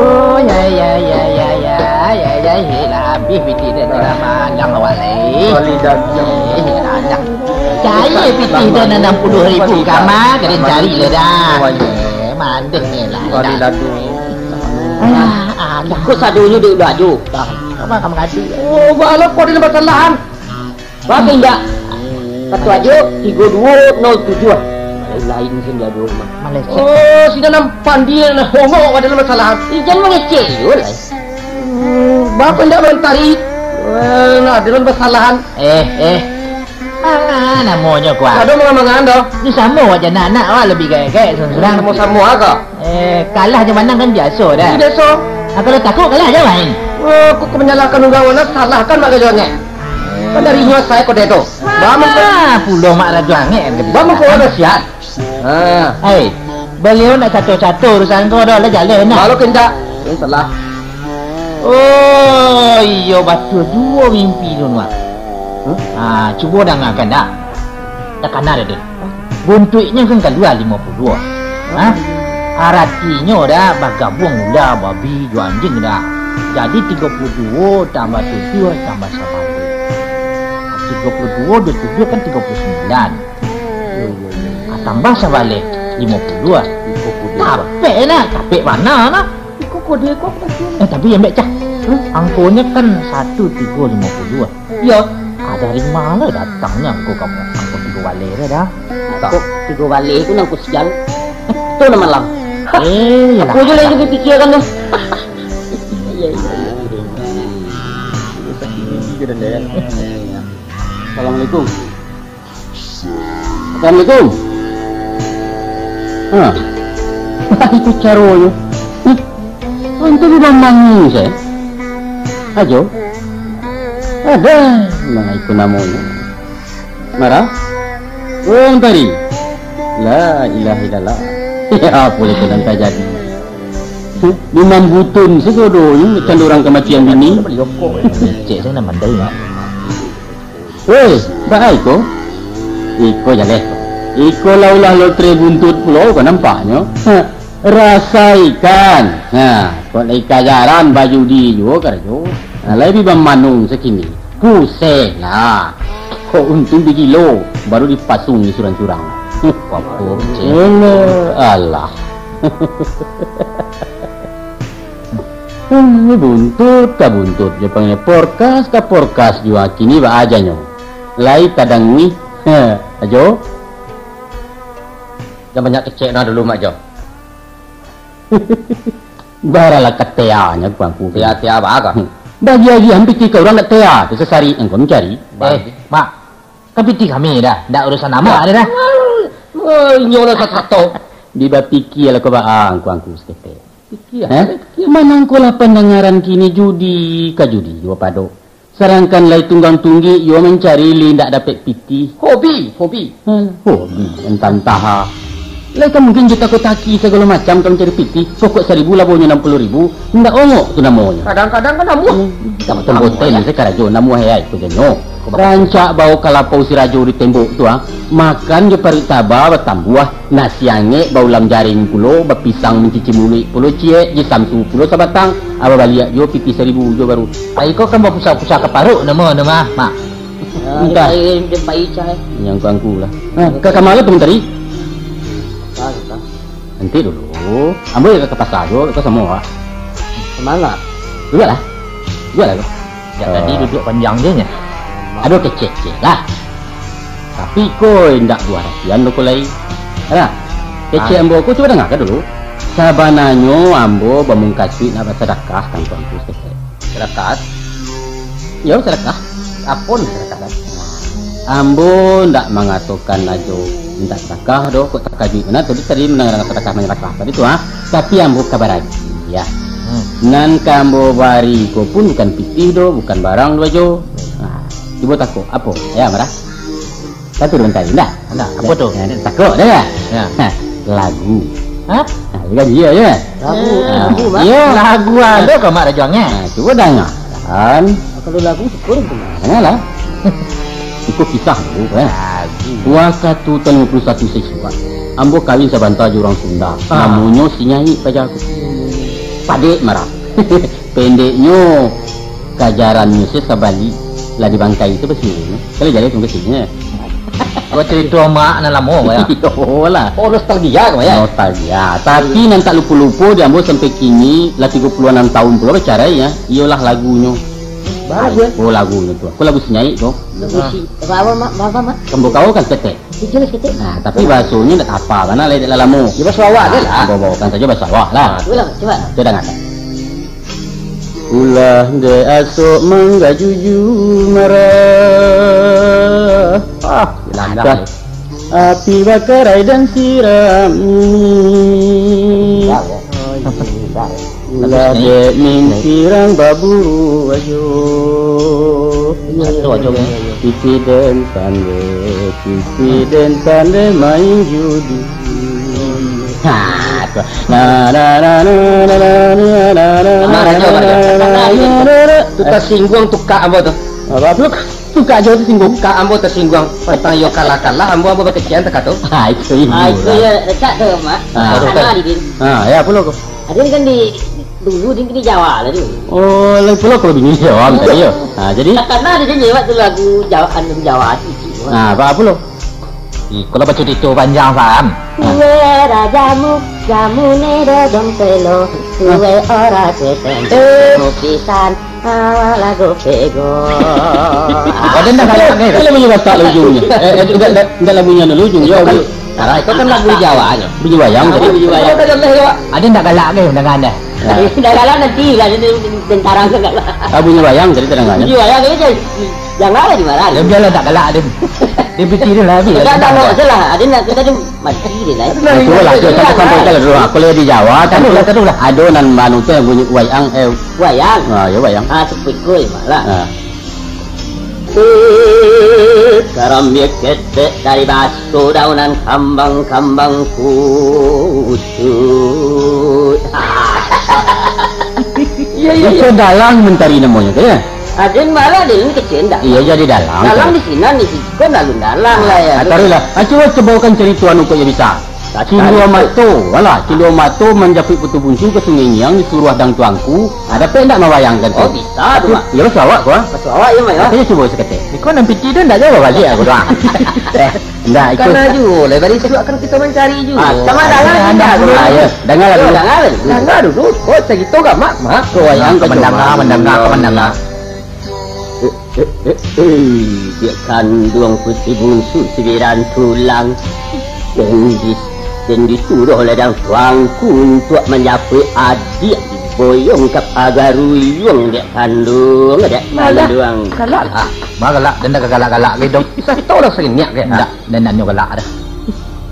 Oh, ya, ya, ya, ya, ya, ya, ya, ya, lah habis pitih dah tengah malam awak lai. Kali dah. Eh, lah dah. Cari pitih dah anam puluah ribu kama, kena cari lah dah. Oh, ya. Eh, mandeh ni lah. Kali dah. Dah tu. Alah, alah. Kau sadonyo dek baju. Dah. Kau makan mengadu. Oh, bala kau dalam kesalahan. Bapa indak? Satu ajo, tigo duo nol tujuah. Lain-lain sen jago rumah. Malaysia. Oh, sida nan pandia, nah, hongok ada masalah. Ijan mangecek yo lah. Hmm, bapa indak mantari? Eh, nah, ada masalahan. Eh, eh. Ah, namonyo kuah. Ada mangan-mangan doh. Ni samo aja anak-anak awak lebih gaek-gaek surang-surang. Samo-samo aga. Eh, kalah jo manang kan biaso dah. Itu biaso. Ah, kalau takut kalah jo main. Oh, kok kau menyalahkan urang mana, salahkan Mak Gajah Angek. Kan dari nyo asai kau dedo. Bamang kau. Ah, pulo Mak Rajo Angek kan. Bamang kau ada siat. Ah. Hei, baliau nak cato-cato urusan kau dah lah jaleh nah. Kalau kendak, yang salah. Oh, iyo batua juo mimpi tu, Nuak. Huh? Ah, cubo dangakan dah. Takana dah tu. Buntuiknyo kan kalua limo puluah. Ha? Aratinyo dah bagabuang ula, babi, jo anjiang dah. Jadi tigo puluah duo tambah tujuah tambah sabaleh. Tigo puluah duo jo tujuah kan tigo puluah sambilan. Ah, tambah sabaleh limo puluah. Capek nah, capek bana nah. Iko kode ko kasian. Eh, tapi ambek cah. Angkonyo kan satu tigo limo puluah. Iyo. Ah, dari ma lah datangnyo angko ka, angko tigo baleh tu dah? Angko tigo baleh tu nang kusial. Tu nan malang. Eh, iyolah. Apo jo lah yang dipikiakan tu? Iya, iya, iya. Assalamualaikum. Assalamualaikum. Ha. Itu caronyo. Ih, antu di dalam mangis, eh? Ajo. Ada, nah, itu namonyo. Marah? Oh, tadi. La ilaha illallah. Ya, apo itu nan tajadi? Lima butun sagodonyo, macam urang kamatian bini. Cek sajo nan mandai, Mak. Weh, baa iko? Iko jaleh. Iko lah ulah lotre buntut pulo ko nampaknyo. Ha, rasaikan. Ha, kok lai kajaran bajudi juo karajo. Ha, lai bi bamanung sakini. Puseh lah. Kok untuang bi gilo, baru dipasuang di surang-surang. Alah, alah. Hmm, buntut ka buntut, jo panggil porkas ka porkas juo, kini baa janyo. Lai tadang ni, Ajo. Jan banyak kecek nah dulu, Mak Jo. Baralah kateanyo ku angku. Tea, tea baa ka? Hmm. Bagi-bagi hampir tiga urang dak tea, tu sasari angku mancari. Eh, Mak, kan pitih kami dah, dak urusan amak dah. Oh, inyo lah sasato. Dibapikia lah ko baa angku-angku saketek. Pikia, eh? Pikia. Manangkolah pandangaran kini judi ka judi juo pado. Sadangkan lai tunggang tunggik juo mancari li indak dapek pitih. Hobi, hobi. Alah, hobi, entah-entah. Lai ka mungkin jo tako-taki sagalo macam ka mancari pitih, pokok saribu labonyo anam puluah ribu, indak ongok tu namonyo. Kadang-kadang kan namuah. Hmm, tambah-tambah ten, ya. Saya karajo namuah, hai, ai, ko janyo. Rancak bao kalapau si rajo di tembok tu, ah. Makan jo paruik taba batambuah, nasi angek baulam jaring pulo, bapisang mancici muluik pulo ciek, jo samsu pulo sabatang, ah, babaliak juo pitih saribu juo baru. Ai ko kan bapusa-pusa ka paruik namo, namo, Mak. Ah, entah. Yang kangku lah. Nah, ka kamano tu tadi? Entah, entah. Nanti dulu. Ambo ka pasa juo, ka samo, ah. Ka mano? Duduak lah. Duduak lah, ko. Jak tadi duduak panjang je nyo. Ado kecek-kecek lah. Tapi ko indak buah rapian do ko lai. Alah, kecek ambo ko cubo dangakan dulu. Sabananyo ambo bamungkasuik nak basadakah ka angku-angku saketek. Sadakah? Yo, sadakah. Apo nan sadakah, kan? Ambo ndak mangatokan Ajo mintak sadakah doh, kok takajuik bana tadi, tadi mandanga sadakah manyadakah tadi tu, ha. Tapi ambo ka baragi, ya. Hmm. Nan ka ambo bari ko pun bukan pitih doh, bukan barang doh, Ajo. Ha, cubo tako, apo? Ya, marah. Satu dua tadi, ndak? Alah, apo tu? Ya, ya, tako dah, ya? Ya. Ha, lagu. Ha? Ha, lagu dia, ya? Lagu, ha, lagu, Mak. Iya. Lagu ado ka Mak Rajo Angek? Ha, cubo dangakan. Kalau lagu syukur tu. Nah, lah. Iko kisah dulu, eh. Lagu. Wakatu tahun lima puluh satu sasuak, ambo kawin sabanta jo urang Sunda. Ah. Namonyo si Nyai paja ko. Padek marah. Pendeknyo, kajarannyo se sabalik lah di bangkai tu basiunyo. Kalau jadi tunggu sini. Buat cerita mak nan lamo, ya? Iyolah. Oh, nostalgia tu, ya? Nostalgia. Tapi nan tak lupo-lupo di ambo sampai kini, lah tigo puluah anam tahun pulo bacarai, ya. Iyolah lagunyo. Baru, ya? Oh, lagunyo tu. Aku lagu si Nyai tu. Lagu si, apa, apa, Mak? Apa, Mak? Kembo kau kan ketek. Jelas ketek. Nah, tapi bahasonyo ndak apa, karena lah, lah lamo. Ya, bahasa awak je lah. Bawa-bawakan saja bahasa awak lah. Ah, cuba lah, cuba. Kita dengarkan. Ulah dek asok manggajuju marah. Ah, bilang dah. Api bakarai dan siram ini. Ulah dek mimpirang baburu ajo. Pipi den pandai, pipi den pandai main judi. Ha, tu. Na, na, na. Nah, rajo, rajo. Tu tasingguang tukak apa tu? Apa? Suka jo tersinggung. Ka ambo tersinggung tantang yo kalah-kalah, ambo, ambo bakecekan takato. Ha, itu iyo. Ah, itu yo dekat tu, Mak. Ah. Sana di din. Ha, yo, pulo ko. Adin kan di dulu din di Jawa lah dulu. Oh, lain pulo kalau bini Jawa tadi yo. Ha, jadi? Karena ada dia nyewa tu lagu Jawa, anu Jawa tu. Ha, apa, apa lo? Ih, kalau bacarito panjang, Sam. Kue rajamu, jamune dodong telo, kue ora ketentu pisan, awak lagu pego. Ada ndak galak ke? Kalau bunyi Batak lah ujungnya. Eh, eh, ndak, ndak, ndak lah bunyi anu lah ujung. Yo, kan, alah, itu kan lagu Jawa aja. Bunyi wayang tadi. Bunyi wayang. Ada ndak galak ke mendengar dah? Ndak galak nanti lah, dia, dia, dia, tentara tu galak. Ah, bunyi wayang tadi terdengar. Bunyi wayang tadi, jangan, janganlah dimarah. Ya, biarlah ndak galak dia. Dia pikir dia lah, biar. Ndak, ndak, ndak, salah. Ada nak kita tu mati dia lah. Nah, cuba lah, kita sampai kalau dulu. Aku lihat di Jawa, kan. Taruh lah, taruh lah. Ada nan manu tu yang bunyi wayang, eh. Wayang. Ah, ya, wayang. Ah, sepikul malah. Ah. Karambia ketek dari batu, daunan kambang-kambang kusut. Iya, iya, iya. Itu dalang mentari namanya tu, ya? Aden malah dia ni kecil ndak? Iya, jadi dalang. Dalang tu di sini, di sini. Kau dalam dalang lah, ya. Ah, taruhlah. Ah, cuba, cuba kan cerita anu kok ya bisa. Cindua mato, alah, cindua mato manjapuik putu bunsu ka Sungai Nyiang disuruah dang tuanku. Ah, dapek ndak mabayangkan tu? Oh, bisa tu, Mak. Iyo, basuo awak ko, ah. Basuo awak, iyo, Mak, yo. Makanya cubo saketek. Iko nan piti tu ndak jauah baliak aku tu, ah. Eh, ndak, iko. Kana juo, lah, bari isuak kan kito mancari juo. Ah, sama dangan, dangan, dangan. Ah, yo, dangan lah dulu. Dangan dulu. Ko carito gamak, Mak. Ko wayang ka mandanga, mandanga, ka mandanga. Eh, eh, eh, eh, dek kanduang puti bunsu sibiran tulang. Den di-, den disuruah oleh dang tuanku untuak manjapuik adiak diboyong ka pagaruyuang dek kanduang, dek kanduang. Malah, galak lah. Malah galak, den dak galak-galak lagi dong. Bisa kito urang sanginiak ke? Ndak, den dak nyo galak dah.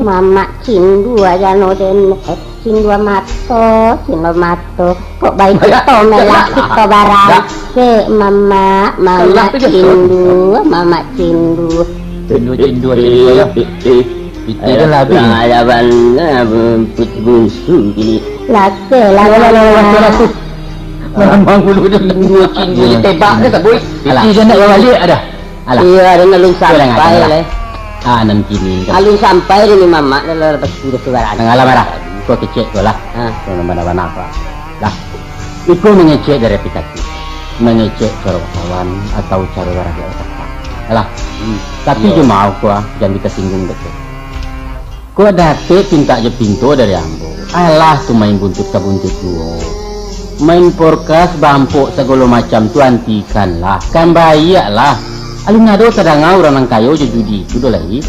Mamak cindua jano den, eh, cindua mato, cindua mato. Kok baik kito melak kito barang. Dak. Cek mamak, mamak cindu, mamak cindu. Cindu, cindu, cindu, yo. Piti kan lah habis. Lah, ada bana, puti bunsu kini. Lake lah. Alah, alah, alah, alah, alah. Malamang dulu dia. Cindu, cindu, ditembak dia, sabui. Piti kan nak balik ada. Alah. Iyo, ada alun sampai lah. Ah, nan kini kan. Alun sampai dulu mamak, lah, lah, pas sudah suara. Nang alam arah. Kau kecek kau lah. Ah. Kau nang bana-bana kau. Lah. Iko mangecek dari aplikasi. Mangecek caro bakawan atau caro baradiak bacakak. Alah. Hmm. Tapi iyo. Jo maoh ko, ah, jan dikasinggung dek ko. Kok dapek pintak jo pinto dari ambo. Alah tu main buntut ka buntut juo. Main porkas, bampok, sagalo macam tu antikanlah. Kan baiaklah. Alun ado tadanga urang nan kayo jo judi tu doh lai.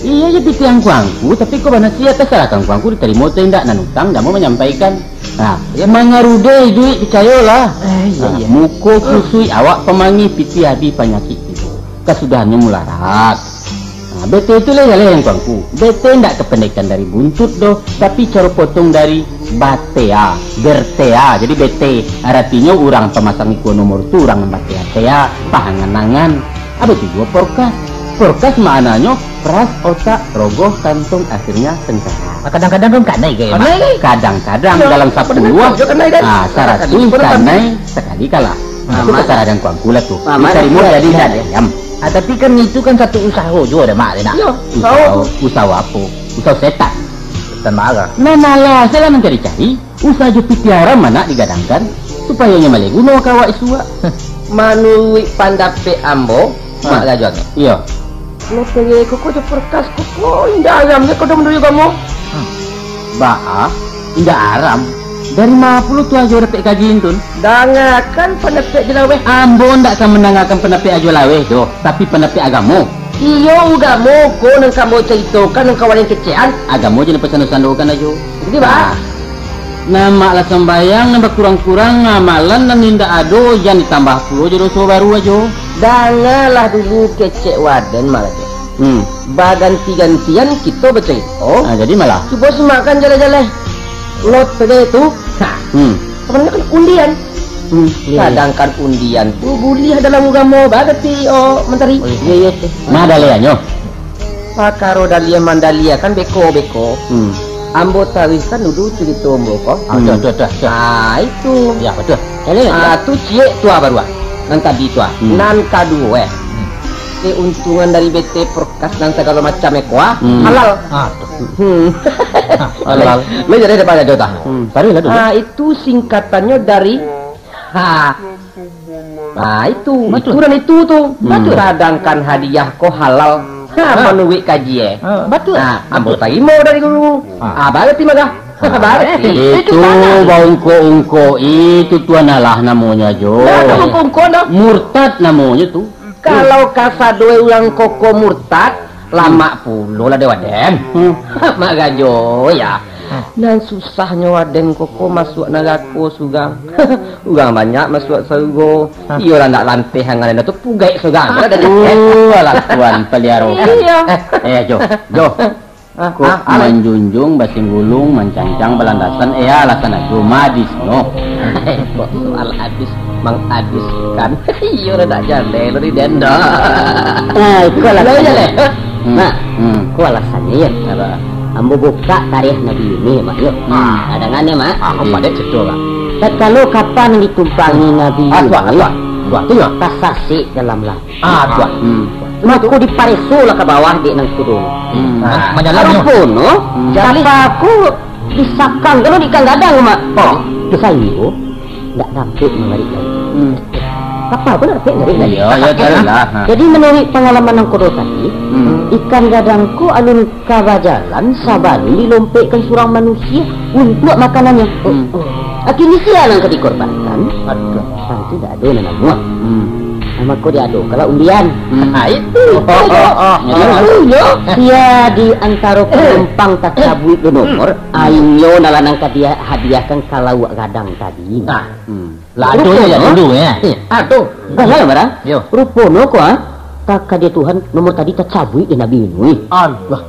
Iyo, jo pitih angku-angku, tapi kok bana siap, tasarah ka angku-angku ditarimo atau indak, nan utang dak mau manyampaikan. Nah, mangarudeh duit, picayolah. Eh, iyo, iyo. Muko kusuik, awak pamangih, pitih abih panyakik tibo. Kasudahnyo mularat. Nah, bete tu lai jaleh angku-angku. Bete ndak kapandekan dari buntut doh, tapi caro potong dari batea, bertea. Jadi bete, aratinyo urang pamasang iko nomor tu urang nan batea-tea, paangan-angan. Ado tu juo porkas. Porkas maknanyo peras, otak, rogoh, kantong, akhirnya sengkala. Ah, kadang-kadang kan kanai, Kiai, Mak? Kanai, Kiai. Kadang-kadang dalam sapuluah, ah, saratus kanai, sakali kalah. Nah, itu tasarah dek angku-angku lah tu. Ditarimo jadi ndak diam. Ah, tapi kan itu kan satu usaho juo dah, Mak, dah, nak? Iyo, usaho. Usaho, usaho apo? Usaho setan. Setan marah. Nah, malah, salah mancari-cari. Usaha jo pitih haram anak digadangkan, supayo nyo maleh guno ka awak isuak. Manuruik pandapek ambo, Mak Rajo Angek. Iyo. Lotre koko jo porkas koko indak haram je kok manuruik agamo. Baa, indak haram. Dari ma pulo tu Ajo dapek kaji intun? Dangakan pandapek Ajo Laweh. Ambo ndak ka mandangakan pandapek Ajo Laweh doh, tapi pandapek agamo. Iyo, ugamo ko nan ka ambo caritokan nan ka walian kecekan. Agamo jan dipasando-sandokan, Ajo. Jadi, baa? Nah, nan mak lah sambayang, nan bakurang-kurang amalan, nan indak ado, jan ditambah pulo jo doso baru, Ajo. Dangalah dulu kecek waden, Mak Rajo. Hmm. Baganti-gantian kito bacarito. Ah, jadi malah. Cubo simakkan jaleh-jaleh. Lotre tu, ha. Hmm. Sabananyo kan undian. Hmm, iyo, iyo. Sadangkan undian tu buliah dalam ugamo, baa kecek, oh, Mantari? Oh, iyo, iyo, tu. Ma daliahnyo? Pakaro daliah mandaliah kan beko-beko. Hmm. Ambo taruihkan dulu carito ambo ko. Ah, tu, tu, tu, tu. Ah, itu. Yo, batua. Ah, tu ciek tu, ah, baru, ah. Nan tadi tu, ah. Hmm. Nan kaduo, eh. keuntungan dari B T Perkasa nan sagalo macam eko, ah, hmm, halal. Ah, tu. Hmm. Halal. Lo jadi ada banyak jatah. Hmm. Taruhlah dulu. Ah, itu singkatannya dari, ha. Ah, itu, betul, itu dan itu tu. Hmm. Betul. Sadangkan hadiah ko halal. Ha, ha, manuruik kaji, eh. Ha, betul. Ha, ambo tarimo dari guru. Ha. Ah, barati mah dah. Barati. Itu baungkok-ungkok itu, tuan, alah namonyo ajo. Nah, baungkok-ungkok dah. Murtad namonyo tu. Kalau kasado urang koko murtad, lamak pulo lah dek waden. Hmm. Mak Rajo, ya. Hmm. Nan susahnyo waden koko masuak narako surang. Urang banyak masuak sarugo. Hmm. Iyo lah, ndak lanteh angan dah tu pugaik surang. Aduh, alah tuan paliaro. Iyo. Eh, eh, Jo, Jo. Ah, kok ah, alai. Manjunjung, basinggulung, mancancang, balandasan, eh, alasan ajo, madis, no. Kok soal adis, mangadiskan? Iyo, lah tak jaleh lo di denda. Ah, iko alasan. Lah, jaleh. Hmm. Mak, hmm, iko alasannyo, yo. Apa? Ambo bukak tarikh Nabi Yunus, Mak, yo. Hmm. Ah, dangan yo, Mak. Ah, apa dia cerita, Mak? Tatkalo kapa nan ditumpangi Nabi Yunus, ah, tuan, tuan. Tuan, tu yo. Tasasik dalam lauik. Ah, tuan. Hmm. Mako diparesolah ka bawah dek nangkodo. Hmm. Ah, manyalamnyo. Rupono, hmm, kapa ko disakang, kalau di ikan gadang, Mak. Oh. Sainggo ndak dapek mamarik lai. Hmm. Kapa ko ndak dapek mamarik lai. Iyo, iyo, carilah. Ha. Jadi, manuruik pangalaman nangkodo tadi, hmm, ikan gadang ko alun ka bajalan sabalun dilompekkan surang manusia untuak makanannyo. Hmm. Akhirnyo sia nan ka dikorbankan? Aduh. Tantu indak ado nan namuah. Hmm. Nah, mako diadokanlah undian. Hmm. Ah, itu. Oh, oh, oh, oh. Tantunyo, sia di antaro panumpang tacabuik lo nomor, hmm, inyo nan lah nan ka dihadiahkan ka lauak gadang tadi. Nah. Hmm. Lah, ado yo, rupono, dulu, yo. Eh, ado. Dah lah, barang. Yo. Rupono ko, ah, takadai Tuhan, nomor tadi tacabuik dek Nabi Yunus. Alah.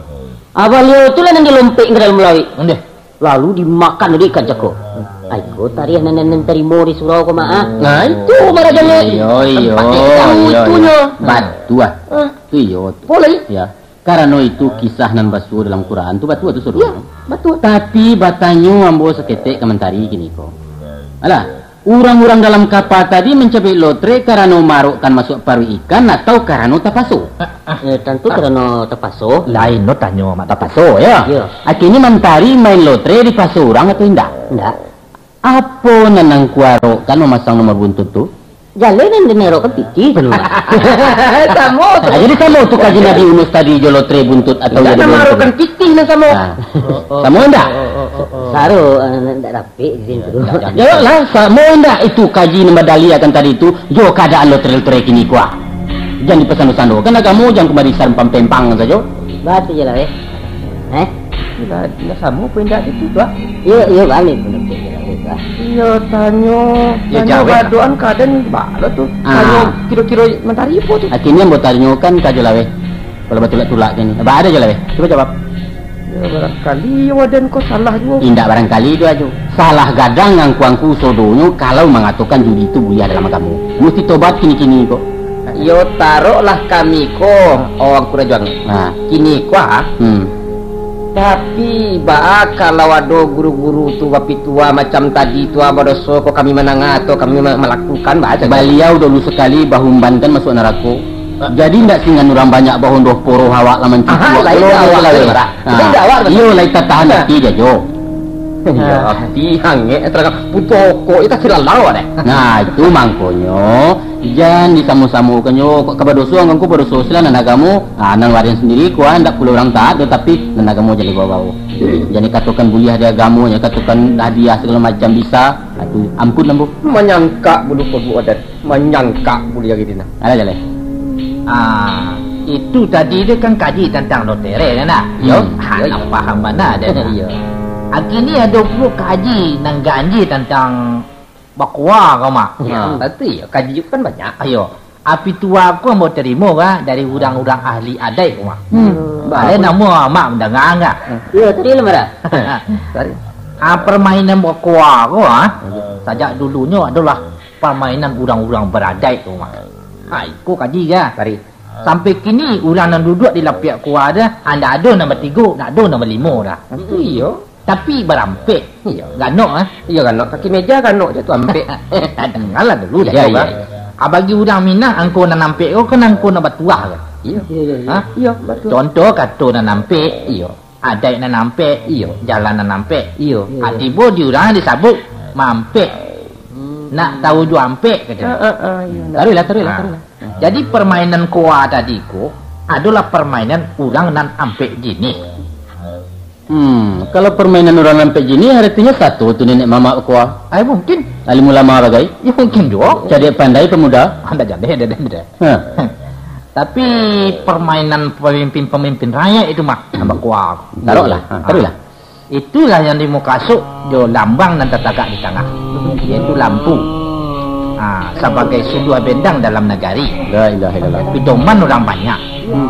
Ah, baliau tu lah nan dilompek ka dalam lauik. Ondeh. Lalu dimakan dek ikan cako. Ai, ko tarikh nan, nan, nan tarimo di surau ko, Mak, ah. Nah, itu marajonyo. Iyo, iyo, tempat itu, iyo, itunyo. Iyo. Batua. Ah. Tu iyo tu. Boleh. Ya. Karano itu kisah nan basuo dalam Quran tu, batua tu, Surun. Iyo, batua. Tapi batanyo ambo saketek ka Mantari kini ko. Alah, urang-urang dalam kapa tadi mancabik lotre karano maarokkan masuak paruik ikan atau karano tapaso? Eh, tantu karano tapaso. Lain lo tanyo, Mak, tapaso, yo. Iyo. Akhirnyo Mantari main lotre dipaso urang atau indak? Indak. Apo nan angku arokkan mamasang nomor buntut tu? Jaleh nan den arokkan pitih tu, Mak. Samo tu. Ah, jadi samo tu kaji Nabi Yunus tadi jo lotre buntut atau indak, jadi nan buntut? Arokkan pitih nan samo. Ah. Samo indak? Saro, eh, indak dapek di situ. Yo lah, samo indak itu kaji nan badaliakan tadi tu, jo kaadaan lotre-lotre kini ko, ah? Jan dipasando-sando. Kan agamo jan kumari sarempang-pempang sajo. Batua je lah, eh. Eh? Lah, lah samo apo indak itu, Tuan? Iyo, iyo, baliak pun, Tuan. Iyo, tanyo, iyo, tanyo jawab lah. Badoan kaadaan baa tu. Ah. Tanyo kiro-kiro Mantari apo tu? Akhirnyo ambo tanyokan ka Jolaweh. Kalau batulak-tulak kini. Baa ado Jolaweh? Cubo jawab. Yo, barangkali yo waden ko salah juo. Indak barangkali tu, Ajo. Salah gadang angku-angku sodonyo kalau mangatokan judi tu buliah dalam agamo. Musti tobat kini-kini ko. Yo, taroklah kami ko, oh, Angku Rajo Angek. Nah. Kini ko, ah. Hmm. Tapi, baa kalau ado guru-guru tu bapitua macam tadi tu, ah, badoso ko kami mandanga atau kami ma-, malakukan, baa caro? Baliau dulu sakali bahumbankan masuak narako. Ah. Jadi, ndak singan urang banyak bahondoh poroh awak lah mancuci. Aha, awak lain tu, awak lain. Lah. Nah, iyo, lai tatahan ati, Ajo. Iyo, ati angek, terangkan putuih okok, itu silalau deh. Nah, itu mangkonyo, jan disamo-samokannyo, kok ka badoso, angku badoso silah nan agamo, ah, nan waden sandiri, kuan, ndak pulo urang taat doh, tapi nan agamo jan dibawo-bawo. Jan dikatokan buliah di agamo, jan dikatokan hadiah sagalo macam bisa, ah, tu ampun lah, Bu. Manyangkak bulu paguik adat. Manyangkak buliah gitu nah. Alah, jaleh. Ah, itu tadi tu kan kaji tantang lotre kan, nah? Yo. Hmm. Ha, yo, yo. Lah paham bana deh, nah. Iyo. Akhirnyo ado pulo kaji nan ganjia tantang bakoa ko, Mak. Ya, hmm, tantu iyo. Kaji kan banyak. Iyo. Api tuo ko ambo tarimo ka dari urang-urang ahli adaik ko, Mak. Hmm. Alai namo Mak mandanga ka? Iyo, tadi lah marah. Tadi. Ah, permainan bakoa ko, ah, sajak dulunyo adolah pamainan urang-urang baradaik tu, Mak. Ha, iko kaji ka. Kari. Sampai kini, urang nan duduak di lapiak koa tu, ha, ndak ado nan batigo, ndak ado nan balimo doh. Tantu iyo. Tapi barampek. Iyo. Ganok, ah. Iyo, ganok. Kaki meja ganok je tu ampek. Dangalah dulu, iyo, iyo, iyo. Ah, bagi urang Minang, angko nan ampek ko kan angko nan batuah kan? Iyo. Iyo, iyo, iyo. Ha? Iyo, batua. Contoh kato nan ampek, iyo. Adaik nan ampek, iyo. Jalan nan ampek, iyo. Iyo, iyo. Ah, tibo di urang disabuik mampek. Hmm. Nak tahu jo ampek, kato. Ah, ah, ah, iyo. Taruihlah, taruihlah, ah, taruihlah. Jadi, permainan koa tadi ko adolah permainan urang nan ampek jinih. Hmm, kalau permainan urang ampek jinih, aratinyo sato tu niniak mamak koa. Ai, mungkin. Alim ulama bagai. Yo, mungkin juo. Cadiak pandai pemuda. Anda jaleh, dah, dah, dah. Ha. Tapi permainan pemimpin-pemimpin rakyat itu mah, nambah koa. Taruihlah, ha, taruihlah. Itulah yang dimukasuik jo lambang nan tatagak di tangah, yaitu lampu. Ha, sabagai suluah bendang dalam nagari. La ilaha illallah. Pidoman urang banyak. Hmm.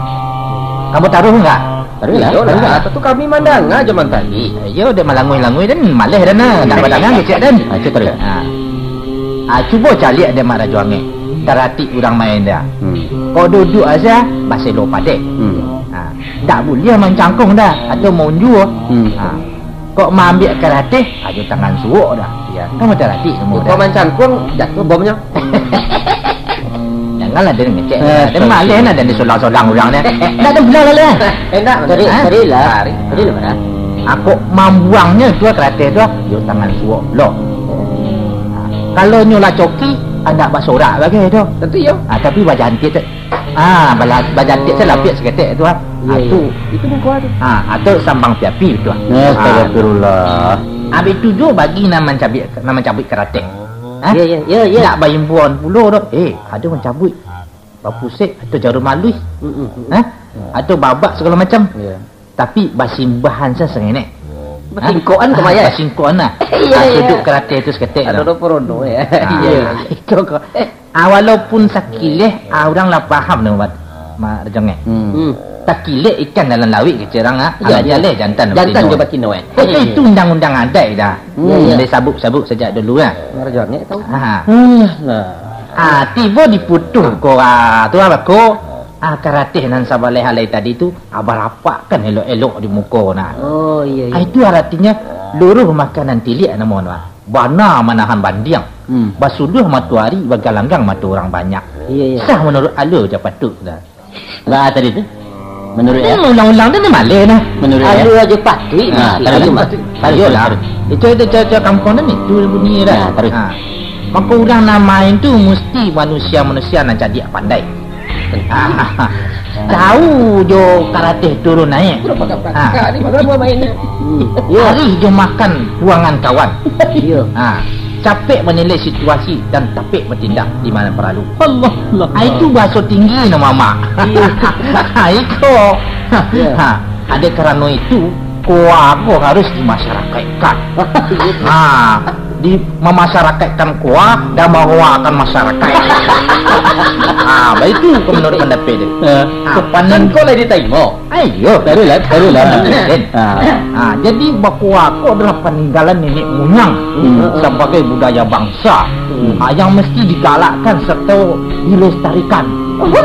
Kamu taruih enggak? Taruihlah, iyolah, taruihlah. Tentu kami mandanga zaman tadi. Iyo, dek malanguih-languih den, maleh den, nah. Nak badangan kecek den. Ah, cubo taruih. Ha. Ah, cubo caliak dek Mak Rajo Angek. Taratik urang main dah. Hmm. Kok duduak aja, baselo padek. Hmm. Ha. Ndak buliah mancangkong dah, atau maunjua. Hmm. Ha. Kok maambiak karateh, ajo tangan suok dah. Iyo. Kan macam tadi semua. Kok dah mancangkong, jatuh bomnyo. Janganlah dia ngecek. Eh, dia maleh nak dan disolang-solang urang ni. Ndak ada pulang lah, lah. Eh, ndak, sorry, ha? Sorry lah. Sorry lah, Bara. Aku mambuangnyo tu karateh tu, ajo tangan suok pulo. Kalau nyo lah coki, andak basorak bagai tu. Tentu iyo. Ah, tapi bajantik tu. Ah, bala-, bajantik tu lapik saketek tu, ah. Iyo, ah, iyo. Tu. Itu muka tu. Ah, atau sambang piapi tu, ah. Astagfirullah. Ah. Habis tu juo bagi nan mancabik, nan mancabik karateh. Ha? Iyo, iyo, iyo, iyo. Nak baimbuan pulo tu. Eh, ada mancabik. Bapusek atau jarum aluih. Mm, mm, mm. Ha? Atau babak segala macam. Iyo. Tapi basimbahan sa sangenek. Basingkokan. Ha? Kemaya? Basingkokan lah. Iyo, ah, iyo. Sudut karateh tu saketek tu. Ada rono-rono, ya. Ah, iyo. Iko ko. Ah, walaupun sakileh, ah, urang lah paham tu, Mat-, Mak Rajo Angek. Hmm. Hmm. Takilek ikan dalam lauik, kecek urang, ah. Iyo, alah iyo. Jaleh jantan. Jantan jo batino, eh. Tapi itu undang-undang adaik dah. Hmm. Iyo, iyo. Dah sabuk-sabuk sajak dulu, ah. Mak Rajo Angek tahu. Ah. Hmm, nah. Ah, tibo diputuih koa tu, ah, bako. Ah, karateh nan sabaleh alai tadi tu, ah, barapakkan elok-elok di muko, nah. Oh, iyo, iyo. Ah, itu aratinyo luruih makanan tiliak namo tu, ah. Bana manahan bandiang. Hmm. Basuluah matoari, bagalanggang mato urang banyak. Iyo, iyo. Sah manuruik alua jo patuik dah. Lah tadi tu. Manuruik, ya? Hmm, ulang-ulang tu ni maleh dah. Manuruik, ya? Alua jo patuik. Nah, mesti taruih, alua taruih, patuik. Taruih, iyolah. Taruih, taruih. Itu, itu, itu, itu kampuang tu ni, tu bunyi dah. Nah, taruih. Ha. Mako urang nan main tu musti manusia-manusia nan cadiak pandai. Tahu jo karateh turun naik. Budak pakak-pakak ni, bagaimana mainnya? Hmm. Yo. Arih jo makan buangan kawan. Yo. Ha. Capek manilai situasi dan tapek batindak di mana paralu. Allah, Allah. Ha, itu bahaso tinggi no, Mamak. Iyo. Ha, iko. Yo. Ha, adek karano itu, koa ko harus dimasyarakaikkan. Ha, di mamasyarakaikkan koa, dan bahoakan masyarakaik. Ha, baitu ko manuruik pandapek den. Ha. Ha, kan ko lah ditaimo. Iyo. Taruihlah, taruihlah. Ha. Ha, jadi bakoa ko adalah paninggalan nenek muyang, hmm, sabagai budaya bangsa. Hmm. Ha, yang mesti digalakkan serta dilestarikan. Oh, ha.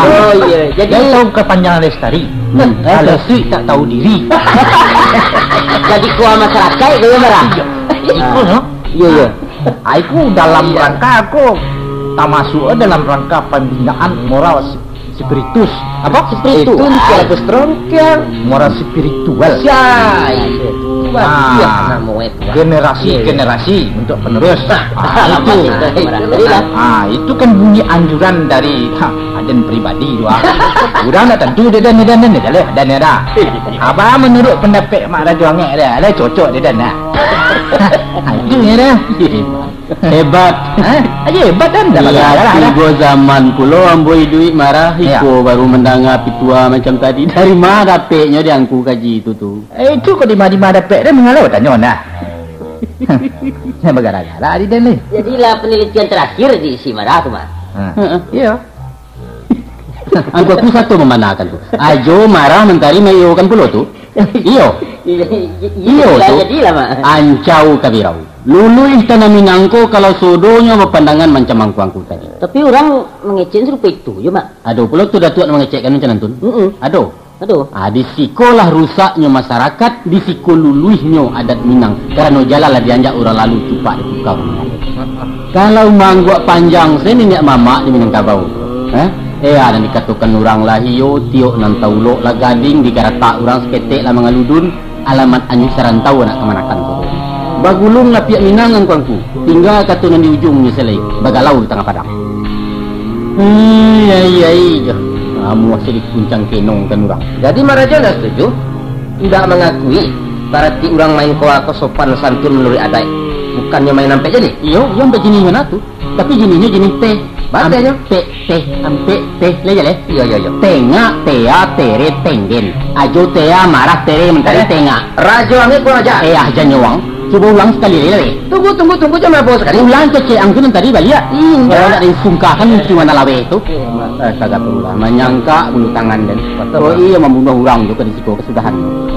Oh, iyo. Jadi, den tahu kepanjangan lestari? Hmm. Kalau suik tak tahu diri. Jadi koa masyarakaik tu, yo, Bara? Iyo. Iko, ha? Iyo, iyo. Ah, itu dalam rangka ko, tamasuak dalam rangka pambinaan moral si-, spiritus. Apa? Spiritus. Itu kalau strong kan. Moral spiritual. Siai. Ah, generasi-generasi untuk penerus. Ah, itu. Ah, itu kan bunyi anjuran dari, ha, aden pribadi tu, ah. Urang dah tentu dia dan, dia dan, dia dah, dan dia dah. Abah menurut pendapat Mak Rajo Angek dia, lah cocok dia dan, nah. Ha, itu dia dah. Hebat. Ha? Aja hebat kan? Dah bagara lah. Tibo zaman pulo ambo iduik marah, iko baru mandanga pitua macam tadi. Dari ma dapeknyo di angku kaji tu, tu? Eh, itu kok di ma-di ma dapek dia mangalau tanyo nah. Yang bagara-gara di den ni. Jadilah penelitian terakhir di si marah tu, Mak. Ha. Heeh. Iyo. Angku aku sato mamanakan tu. Ajo marah mantari maiyokan pulo tu. Iyo. Iyo, iyo, iyo tu. Jadilah, Mak. Ancau kabirau. Luluih tanah Minang ko kalau sodonyo bapandangan mancam angku-angku tadi. Tapi urang mangecek sarupo itu jo, Mak. Ado pulo tu Datuak nan mangecekkan macam nan tu. Mm-mm. Ado. Ado. Ah, di sikolah rusaknyo masyarakat, di siko luluihnyo adat Minang. Karano jalan lah dianjak urang lalu, cupak ditukar urang lalu. Kalau maangguak panjang se niniak mamak di Minangkabau, eh? Eh, nan dikatokan urang lah iyo, tiok nan taulok lah gading, digaratak urang saketek lah mangaludun, alamat anyuik sarantau anak kamanakan ko. Bagulung lapiak Minang angku-angku, tingga kato nan di ujuang nyo se lai, bagalau di tangah padang. Ai, ai, ai, dah. Amuah se dikuncang kenong kan urang. Jadi Marajo ndak setuju? Ndak mangakui, barati urang main koa ko sopan santun manuruik adaik, bukannyo main ampek jadi? Iyo, iyo ampek jinih mano tu. Tapi jinihnyo jinih teh. Batanyo? Ampek teh, ampek teh, lai jaleh? Iyo, iyo, iyo. Tengak, tea, tere, tenggen. Ajo tea, marah, tere, mantari, eh, tengak. Rajo angek kurang aja. Eh, ah, janyo wang. Cubo ulang sakali lai, lai. Tunggu, tunggu, tunggu, jangan mabok sakali. Ulang kecek ang tu nan tadi baliak. Indak. Kalau ndak disungkahkan, cuma nak laweh tu. Eh, astagfirullah. Manyangkak bunuh tangan den. Oh iyo, mambunuah urang jo ka di siko kasudahan.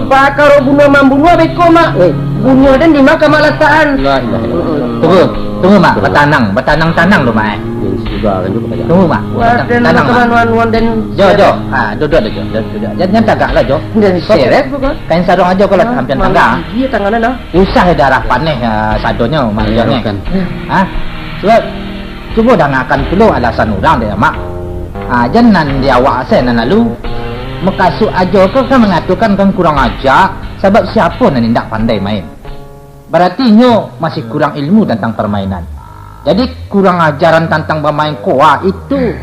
Pakaro bunuah mambunuah beko, Mak. Eh. Bunuah den di ma ka Mak latakan? La ilaha illallah. Tunggu, tunggu, Mak. Batanang, batanang-tanang dulu, Mak, eh. Tunggu, Mak. Batanang. Batanang, Mak. Jo, Jo. Ah, duduak lah, Jo. Duduak, duduak. Jan, jan tagak lah, Jo. Den seret bukan? Kain sarung ajo ko lah, ah, ampian tangga. Gigi tangan lah. Usah darah paneh, ah, sadonyo, Mak, Jon, eh. Kan. Hah? Cubo, cubo dangakan pulo alasan urang dek, Mak. Ah, jan nan di awak se nan lalu. Mukasuik ajo ko kan mangatokan kan kurang aja, sabab siapo nan indak pandai main. Barati inyo masih kurang ilmu tantang parmainan. Jadi, kurang ajaran tantang bamain koa itu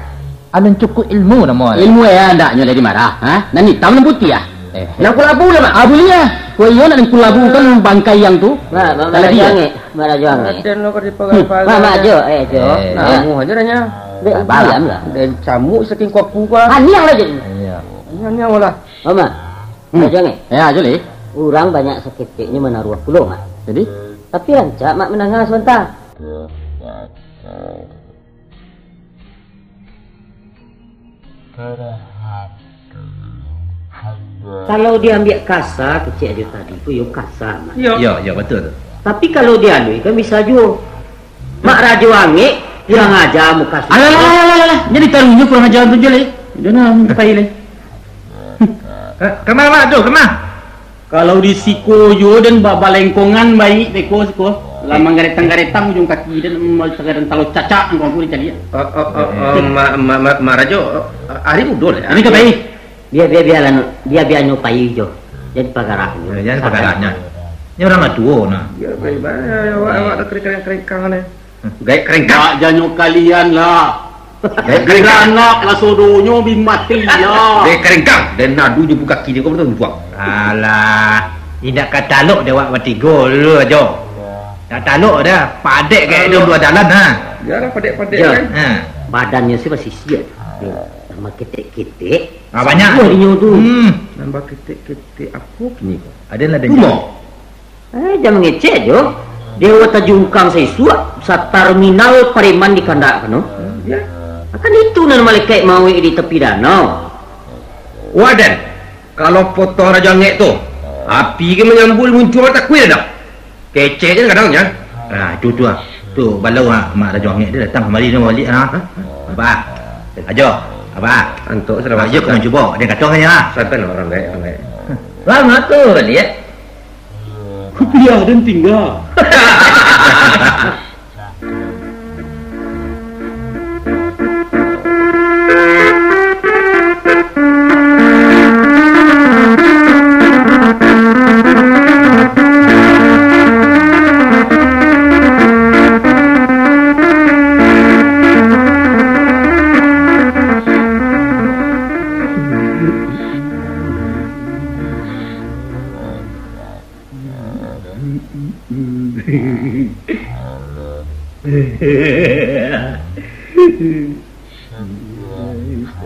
alun cukuik ilmu namo. Ilmu e andaknyo lai dimarah, ha? Nan itam, nan putiah, ah. Eh. Nan kulabu lah, Mak. Ah, buliah. Wah, iyo nak nan kulabu kan bangkai yang tu. Mak, Mak, Mak Rajo angek, Mak Rajo angek. Aden lo ka dipagai-pagai. Mak, Mak Jo, eh, Jo. Eh. Nah, amuah aja dah nyo. Dek, sabarlah. Diam lah. Den camuk saking kuaku ka. Aniang lah, Jo. Iyo. Aniang-aniang lah. Mak, Mak. Hmm. Rajo angek. Ya, Jo, lai. Urang banyak saketeknyo manaruah pulo, Mak. Jadi? Tapi rancak, Mak, mandanga sabanta. Kalau diambiak kasa, kecek ajo tadi tu, yo kasa, Mak. Yo. Yo, yo, batua tu. Tapi kalau dialuikan, bisa juo. Mak Rajo angek, kurang aja muka sudah. Alah, alah, alah, alah, alah. Jadi taruhnyo kurang aja tu je, lai. Udah nah, minta pai, lai. Ka-, kama, Mak, tu, kama? Kalau di siko jo den ba-, balengkongan baik beko siko. Lah manggaretang-garetang ujuang kaki den, mm, tagadan talo cacak angku-angku dicaliak. Oh, oh, oh, oh, Ma-, Ma-, Ma-, Mak Rajo, oh, ari mudo lah. Ari ka pai. Bia, bia, bialah, bia, bianyo pai jo. Jan pagarahnyo. Yo, jan pagarahnyo. Nyo urang lah tuo nah. Yo, pai, pai, awak, awak dah kerengkang-kerengkang ni. Gaek kerengkang. Bak janyo kalian lah. Gaek kerengkang. Biranak lah sodonyo bi mati lah. Gaek kerengkang. Den adu jo buka kiri ko batua tuntuang. Alah, indak ka talok dek awak batigo dulu, Jo. Nak talok dah, padek gaek dulu dua dalan, ha. Bialah padek-padek kan. Ha. Badannyo se basisiak. Nambah ketek-ketek. Ah, banyak. Sabuah inyo tu. Hmm. Nambah ketek-ketek apo kini ko? Ado lah. Rumah. Eh, jan mangecek jo. Dewa tajungkang saisuak, satarminal pareman di kandak kano. Hmm, ya. Akan itu nan malaikat mauik di tapi danau. Wadan, kalau potong Rajo Angek tu, api ke manyambul muncul takuik dah. Kecek je kadang je. Ah, tu, tu ah. Tu balau ah, Mak Rajo Angek dia datang kamari ni baliak ah. Apa? Ajo, apa? Antok sudah. Ajo, masak, kau cubo, dia kacau kan ya? Santan orang gaek, orang gaek. Lama tu baliak. Kupiah dan tinggal.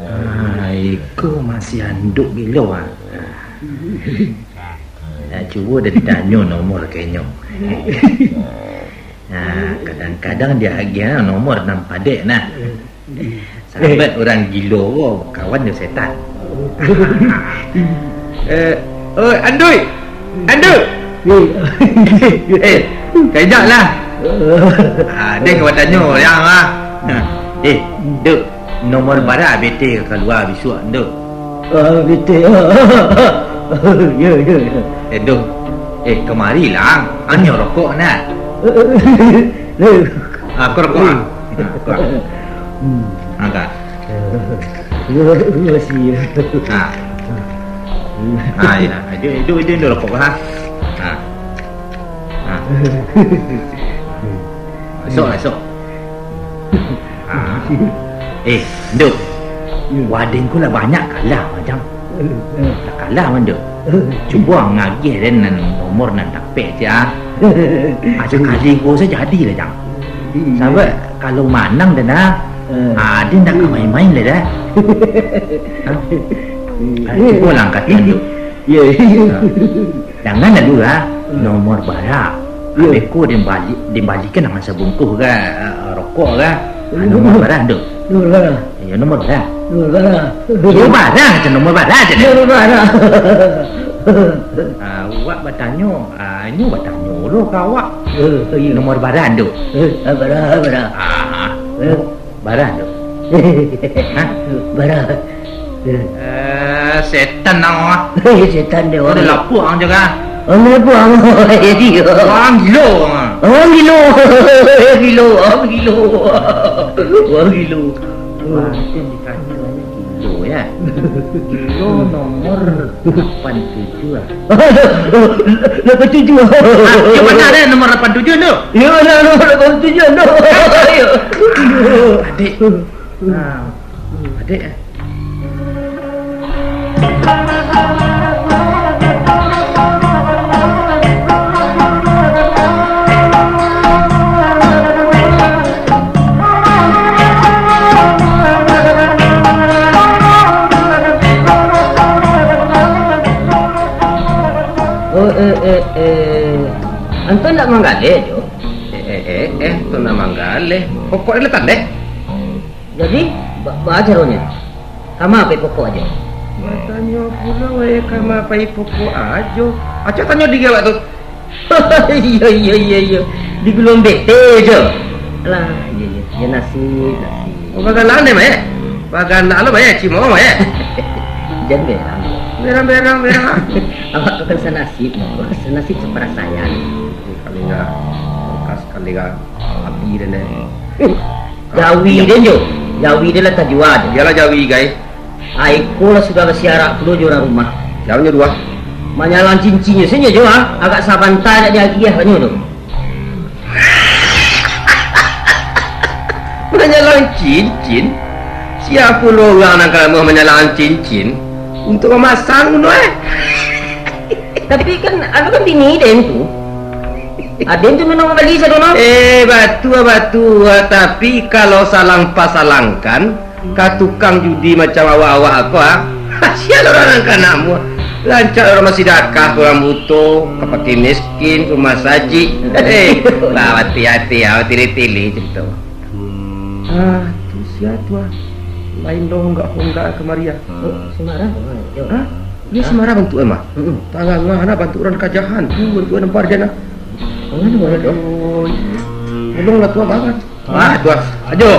Ah, iko masih anduk gilo ah. Nak cubo dah ditanyo nomor kenyo. Nah, kadang-kadang dia agiah nomor nan padek nah. Sahabat urang gilo ko kawan jo setan. Eh, oi, Andui! Andui! Eh, kajak lah. Ah, deh kawan tanyo yang ah. Eh, Duk, nomor bara B T kalua bisuak, Duk? Ah, B T. Ya, ya, ya. Eh, Duk. Eh, kamari lah. Anyo rokok nah. Eh, Ah, kau rokok, ah. Ah, kau. Hmm. Ah, kau. Terima kasih. Ah. Ah, ya. Itu, itu, itu, itu rokok, ha? Ah. Ah. Masuk, masuk. Ah. Eh, Nduk. Wadeng ko lah banyak kalah, Jang. Lah kalah, Nduk. Cubo ang agiah den nan nomor nan dapek, Jang. Ah, sakali ko sajo jadilah, Jang. Sabab kalau manang den, ah, ah, den ndak ka main-main lai, dah. Ha? Ah, cubo lah angkatan, Nduk. Ya, ya. Ah. Jangan lalu, ah. Hmm. Nomor bara. Iyo. Abih ko den bali-, den balikan dengan sabungkuih ka, ah, rokok ka. Ah, nomor bara, Nduk. Nomor bara. Iyo, nomor bara. Nomor bara. Iyo, bara, macam nomor bara aja deh. Nomor bara. Ah, awak batanyo, ah, inyo batanyo lo ka awak. Eh, iyo. Nomor bara, Nduk. Eh, ah, bara, bara. Ah. Eh. Bara tu. Hah? Bara. Eh, setan ang, ah. Eh, setan deh, Ada orang. Lapuak ang jaga. Orang lapuak ang. Jadi. Orang gilo ang. Orang gilo. Gilo, orang gilo. Orang gilo. Wah, itu dikata gilo, ya. Gilo nomor lapan tujuh, ah. Lapan tujuh. Ah, yang mana ada nomor lapan tujuh tu? Ya, ada nomor lapan tujuh tu. Ya. Adik. Nah, adik, eh. Oh, eh, eh, eh. Anton ndak manggaleh, Jo? Eh, eh, eh, eh, tu ndak manggaleh. Pokok dia letak deh. Jadi, ba-, baa caronyo? Kama pai pokok ajo? Batanyo pulo, eh, kama pai pokok ajo. Acok tanyo diri awak tu. Iyo, iyo, iyo, iyo. Di guluang bete jo. Alah, iyo, iyo. Yo, nasib, nasib. Oh, bagana deh, Mak, eh? Bagana lo, Mak, eh? Cimo, Mak, eh? Jan berang. Berang, berang, berang. Awak tu kan sanasib, Mak. Sanasib saparasaian. Kali enggak, bekas kali enggak, api deh, deh. Jawi den jo. Jawi den lah tajua tu. Iyolah jawi, gai. Ai ko lah sudah basiarak pulo jo urang rumah. Sia nyo duo? Manyalang cincinnyo sajo jo, ah. Agak sabanta dak diagiah kanyo tu. Manyalang cincin? Sia pulo urang nan ka namuah manyalang cincin? Untuak mamasang bunuah, eh? Tapi kan, anu kan bini den tu. Aden tu memang mambali sado no. Eh, batua, batua. Tapi kalau salang pasalangkan, ka tukang judi macam awak-awak ko, ah. Sia urang nan ka namuah. Rancak urang basidakah ka urang buto, ka fakir miskin, ka rumah sajik. Hei, lah, hati-hati, ah, tili-tili carito. Ah, tu sia tu, ah. Main honggak-honggak kamari, ah. Oh, si Marah, oh, yo. Hah? Iyo si Marah bantuak e mah. Mm-mm. Tangah-tangah bantuak urang kajahan. Tu bantuak e nampak di sinan. Oh, anu, anu. Aduh. Tolonglah tu, Abang, kan. Ah, tu, ah. Ajo.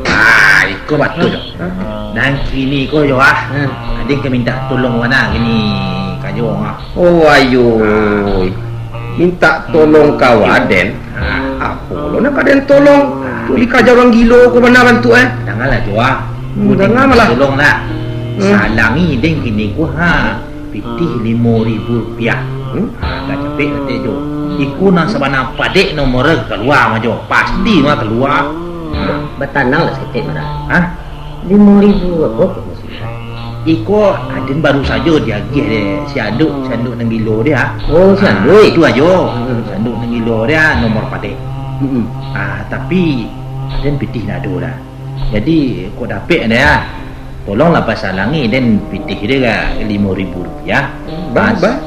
Ah, iko batua, Jo. Hah? Nan kini ko, Jo, ah. Hmm. Aden ka mintak tolong bana kini ka Jo, ah. Oh, ayo. Mintak tolong ka waden. Ah. Apo lo nan ka den tolong? Ah. Tu dikaja urang gilo ko bana bantuak e. Dangalah, Jo, ah. Hmm, danga malah. Tolonglah. Hmm. Salangi den kini ko, ha. Pitih limo ribu rupiah. Hmm? Ha, agak capek kato e, Jo. Iko nan sabana padek nomor e kalua mah, Jo. Pasti mah kalua. Ha. Batananglah saketek, Marah. Hah? Limo ribu apo ko mukasuiknyo? Iko aden baru sajo diagiah dek si Anduk, si Anduk nan gilo tu, ha. Oh, si Anduk. Ah, tu ajo. Hmm. Si Anduk nan gilo tu, ha, nomor padek. Hmm. Ah, tapi aden pitih ndak ado lah. Jadi, kok dapek ado, ha. Tolonglah pasalangi den pitih tu ka limo ribu rupiah. Bang, Mas. Bang.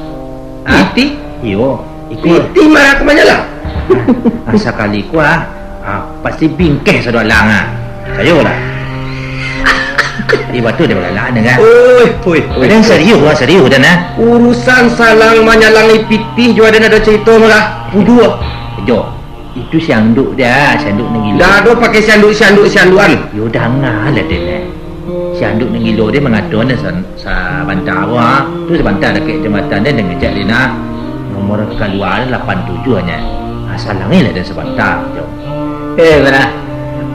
Ah? Pitih? Iyo. Iko. Pitih Marah ka manyalang? Ah, sakali ko, ah, ah, pasti bingkeh sado alang, ah. Sayolah. Eh, batua dek balalang ni, kan? Oi, oi, oi, oi. Aden serius, ah, serius, aden, ah. Urusan salang manyalangi pitih jo aden ado carito, Marah. Puduah. Jo, itu si Anduk tu, si Anduk nan gilo. Ndak ado pakai si Anduk, si Anduk, si Andukan. Yo, dangalah, den, ah. Si Anduk nan gilo tu mangato ni san-, Sabanta ko, ha. Tu sabanta dakek jambatan den, den ngecek den, ha. Nomor kalua lapan tujuah nyo. Ha, salangilah den sabanta, Jo. Eh, Barah.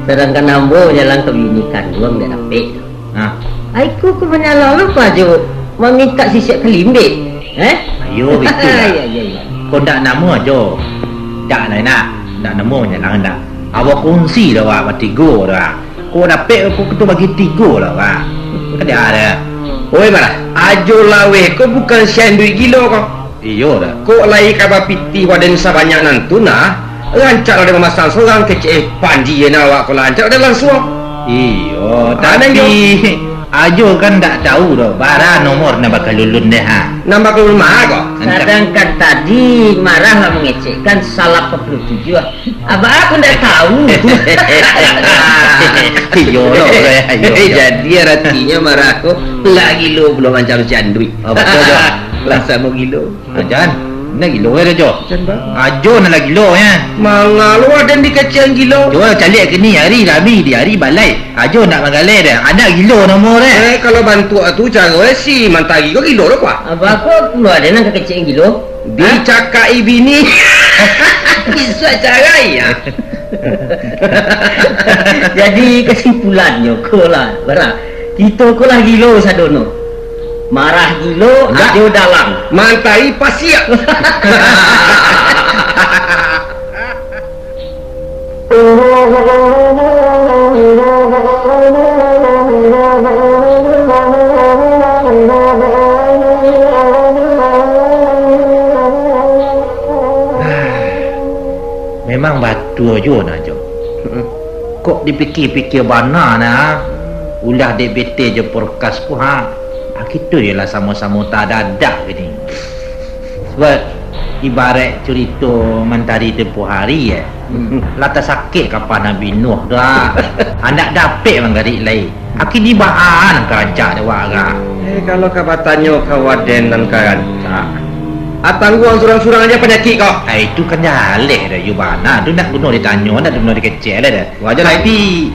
Sadangkan ambo manyalang ka bini kanduang dak dapek. Nah. Ai ko, ko manyalang lo ko Ajo mamintak sisiak kalimbek. Eh? Iyo, batua lah. Iyo, iyo, iyo. Ko ndak namo Ajo. Ndak lah, nak. Ndak namo manyalang ndak. Awak kongsi dah, wak, batigo dah. Ko dapek ko, ko tu bagi tigo lah, wak. Kada ada. Oi, Barah. Ajo laweh ko bukan si Anduik gilo ko. Iyo dah. Kok lai ka bapitih waden sabanyak nan tu nah, rancak lah den mamasang sorang kecek eh Panji je nah awak ko lah, rancak lah den langsuang. Iyo, ah, tapi Ajo kan dak tahu doh, bara nomor nan bakal ulun deh, ha. Nan bakal ulun maha ko? Entah. Sadangkan tadi Marah lah mangecekkan salah empat puluh tujuh, ah. Abah aku ndak tahu tu. Iyo, iyo, iyo. Jadi artinya Marah ko lah gilo pulo macam si Anduik. Oh, betul, Jo. Lah samo gilo. Ah, jan. Nan gilo eh, Jo. Jan, Bang. Ajo nan lah gilo, ya. Manga lo aden dikecek gilo. Cubo caliak kini hari rami di hari balai. Ajo nak manggaleh dah. Anak gilo nomor eh. Eh, kalau bantuak tu caro eh si Mantari ko gilo lo, kuah. Abah ko pulo aden nan kakecek gilo. Hah? Dicakak-i bini. Bisa carai, ya. Jadi, kesimpulannyo ko lah, Bara. Kito ko lah gilo sadono. Marah gilo, Ajo dalang. Mantari pasiak. Memang batua juo nah, Jo. Mm-mm. Kok dipikia-pikia bana nah, ulah dek Bete jo Porkas ko, ha. Ah, kito je lah samo-samo tadadak kini. Sebab ibarat curito Mantari tempoh hari, eh. Hmm. Lah tasakik kapa Nabi Nuh tu, ah. Andak dapek manggarik lai. Aki di baa nan ka rancak dek wak, ah. Eh, kalau ka batanyo ka waden nan ka rancak. Ah, tangguang surang-surang aja panyakik ko. Ah, itu kan jaleh dah, yo bana. Tu ndak guno ditanyo, ndak guno dikecek lah dah. Wajar lah. Tapi,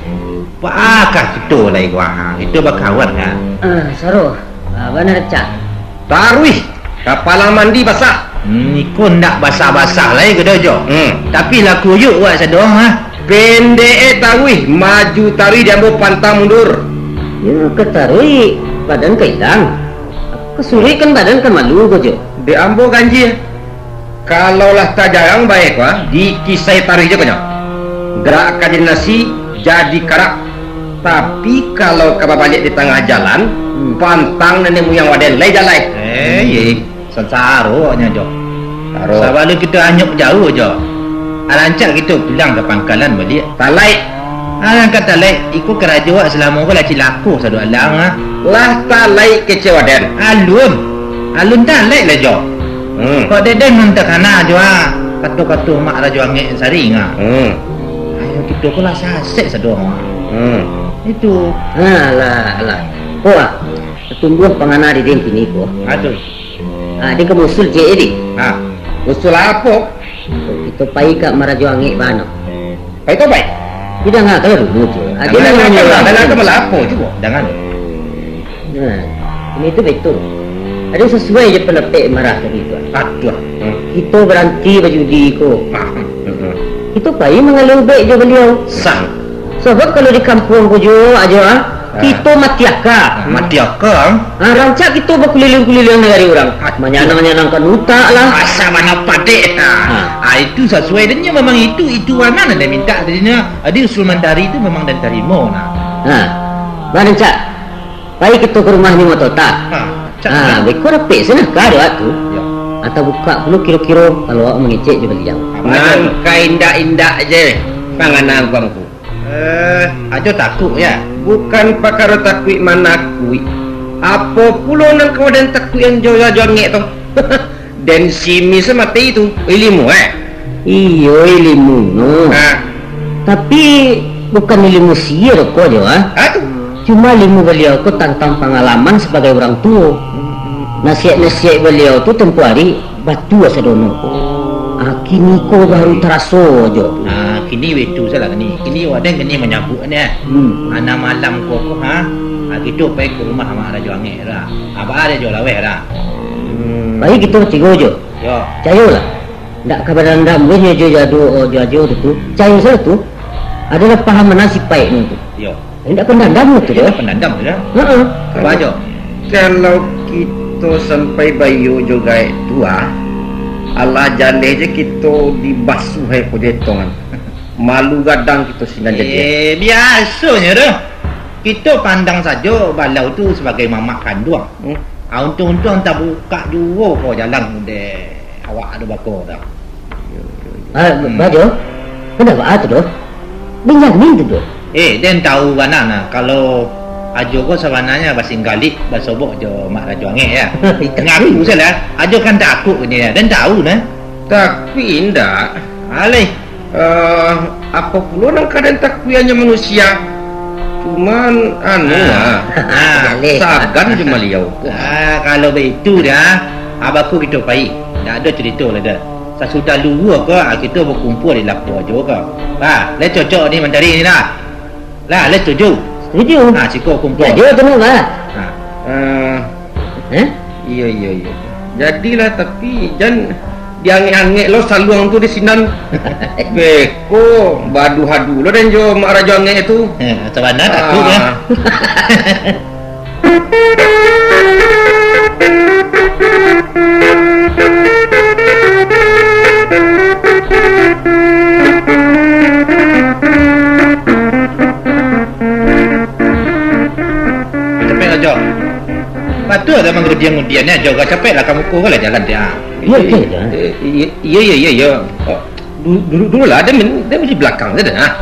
baa kah kito lai ko, ah? Kito bakawan, kan? Ah, Saro. Ah, bana rancak. Taruih, kapalang mandi basah. Hmm, iko ndak basah-basah lai ko doh, Jo. Hmm. Tapi lah kuyuak wak sadonyo, ha. Pendek eh taruih, maju taruih di ambo pantang mundur. Yo, ka taruih, badan ka ilang. Ka suruik kan badan ka malu ko, Jo. Dek ambo ganjia. Kalau lah tajarang bae ko, ah, dikisai taruih jo ko nyo. Gerak ka jadi nasi, jadi karak. Tapi kalau ka babaliak di tangah jalan, hmm, pantang nenek muyang waden lai jalai. Eh, ye, sansaro nyo, Jo. Saro. Sabalun kito anyuik jauah, Jo. Arancak kito pulang ka pangkalan baliak. Talaik. Ah, angkat talaik, iko karajo wak salamo ko lah cilako sado alang, ah. Lah talaik kecek waden. Alun. Alun talaik lah, Jo. Hmm. Kok deden nan takana, Jo, ah. Kato-kato mak rajo angek saring, ah. Hmm. Ayo kito ko lah sasek sado, ah. Hmm. Itu. Alah, alah. Ko, ah. Tumbuah pangana di den kini ko. Ah, tu. Ah, den ka musul cek, eh, di. Ah. Musul apo? Kito pai ka marajo angek bano. Pai tu, pai. Tidak ngah kalau dulu tu. Ah, dia jangan, memang jangan, orang jangan tu. Melapo juga. Jangan. Nah, ini tu betul. Ada sesuai je pendapat Marah tadi tu. Aduh. Hmm. Kito berhenti bajudi ko. Ah, hmm, hmm. Kito pai mangalau ubek jo baliau. Sah. Sebab kalau di kampuang ko jo ajo, ah, ah, kito mati aka. Ah, mati aka. Ah, rancak kito bakuliliang-kuliliang nagari urang. Aduh. Manyanang-nyanangkan utak lah. Asa mana padek. Ah. Ah. Ah, itu sasuai dan nyo memang itu, itu wanan ado mintak tadinyo. Adi usul Mantari tu memang dan tarimo nah. Ha. Barancak. Pai kito ka rumahnyo Motota. Ha, cak ha, nah. Beko dapek sanah ka dek wak tu. Ya. Atau buka pulo kiro-kiro kalau awak mangecek jo baliau. Nan ka indak-indak je panganang kuangku. Eh, ajo takuk ya. Bukan pakaro takuik manakuik. Apo pulo nan kawadan takuik yang jo-, jo angek tu? Den si Mis mati tu, ilimu, eh? Iyo, ilimu no. Ah. Tapi, bukan ilimu sihir ko jo, ah. Ah, tu? Cuma ilimu baliau ko tantang pangalaman sabagai urang tuo. Nasihat-nasihat baliau tu tempo hari batua sadono. Oh. Ah, kini ko baru taraso jo. Ah, kini betu salah kini. Kini wadah kini manyabuik ni, eh. Hmm. Ana malam ko, ko, ha? Ah, kito pai ka rumah Amak Rajo Angek, dah. Abah ada jo laweh, dah. Hmm. Pai kito tigo jo. Yo. Cayolah. Ndak ka badandam weh nyo jo jado, jo ajo tu. Cayo sajo tu. Adalah pahaman nasib baiknyo tu. Iyo. Indak pandandam tu, Iyo, doh. Pandandam tu, doh. Heeh. Kalau, Bajo. Kalau kito sampai baiyo jo gaek tu, ah, alah jaleh je kito dibasuah aia padi etongan. Malu gadang kito sinan jadi. Eh, biasonyo doh. Kito pandang sajo balau tu sabagai mamak kanduang. Hmm. Ah, untuang-untuang tabukak juo ko jalan dek awak ado bako tu. Ah, Hmm. Bajo, kenapa ah tu doh? Benyamin tu doh. Eh, den tahu bana nah, kalau Ajo ko sabananyo basinggalek, basobok jo Mak Rajo Angek, ya. Itu. Ngaku salah, Ajo kan takut ko nyo, ya. Den tahu nah. Tapi indak. Alih. Eh, apo pulo nan ka den takuik hanyo manusia? Cuman, anu, Ah. ah, Ah. Alih. Sagan jo maliau ko. Ah, kalau baitu dah, abako kito pai. Ndak ado carito lai dah. Sasudah luhua ko, ah, kito bakumpua di lapua Ajo ko. Bah, lai cocok ni mantari ni dah. Lah, lai setuju? Setuju. Ha, siko kumpua. Jadi, tu nak, bah? Ha. Eh, Eh? Iyo, iyo, iyo. Jadilah, tapi jan diangek-angek lo saluang tu di sinan. Beko, badu-hadu lo den jo Mak Rajo Angek tu. Eh, macam mana takut, ya? Ah. Capek lah, Jo. Patut lah manggudiang-gudiang ni, Jo. Capek lah, kamu ko lah jalan dia. Iya, iya, iya. Eh, iya, iya, iya, iya. Oh, du-, duduk dulu lah. Dia men-, dia di belakang saja, ah.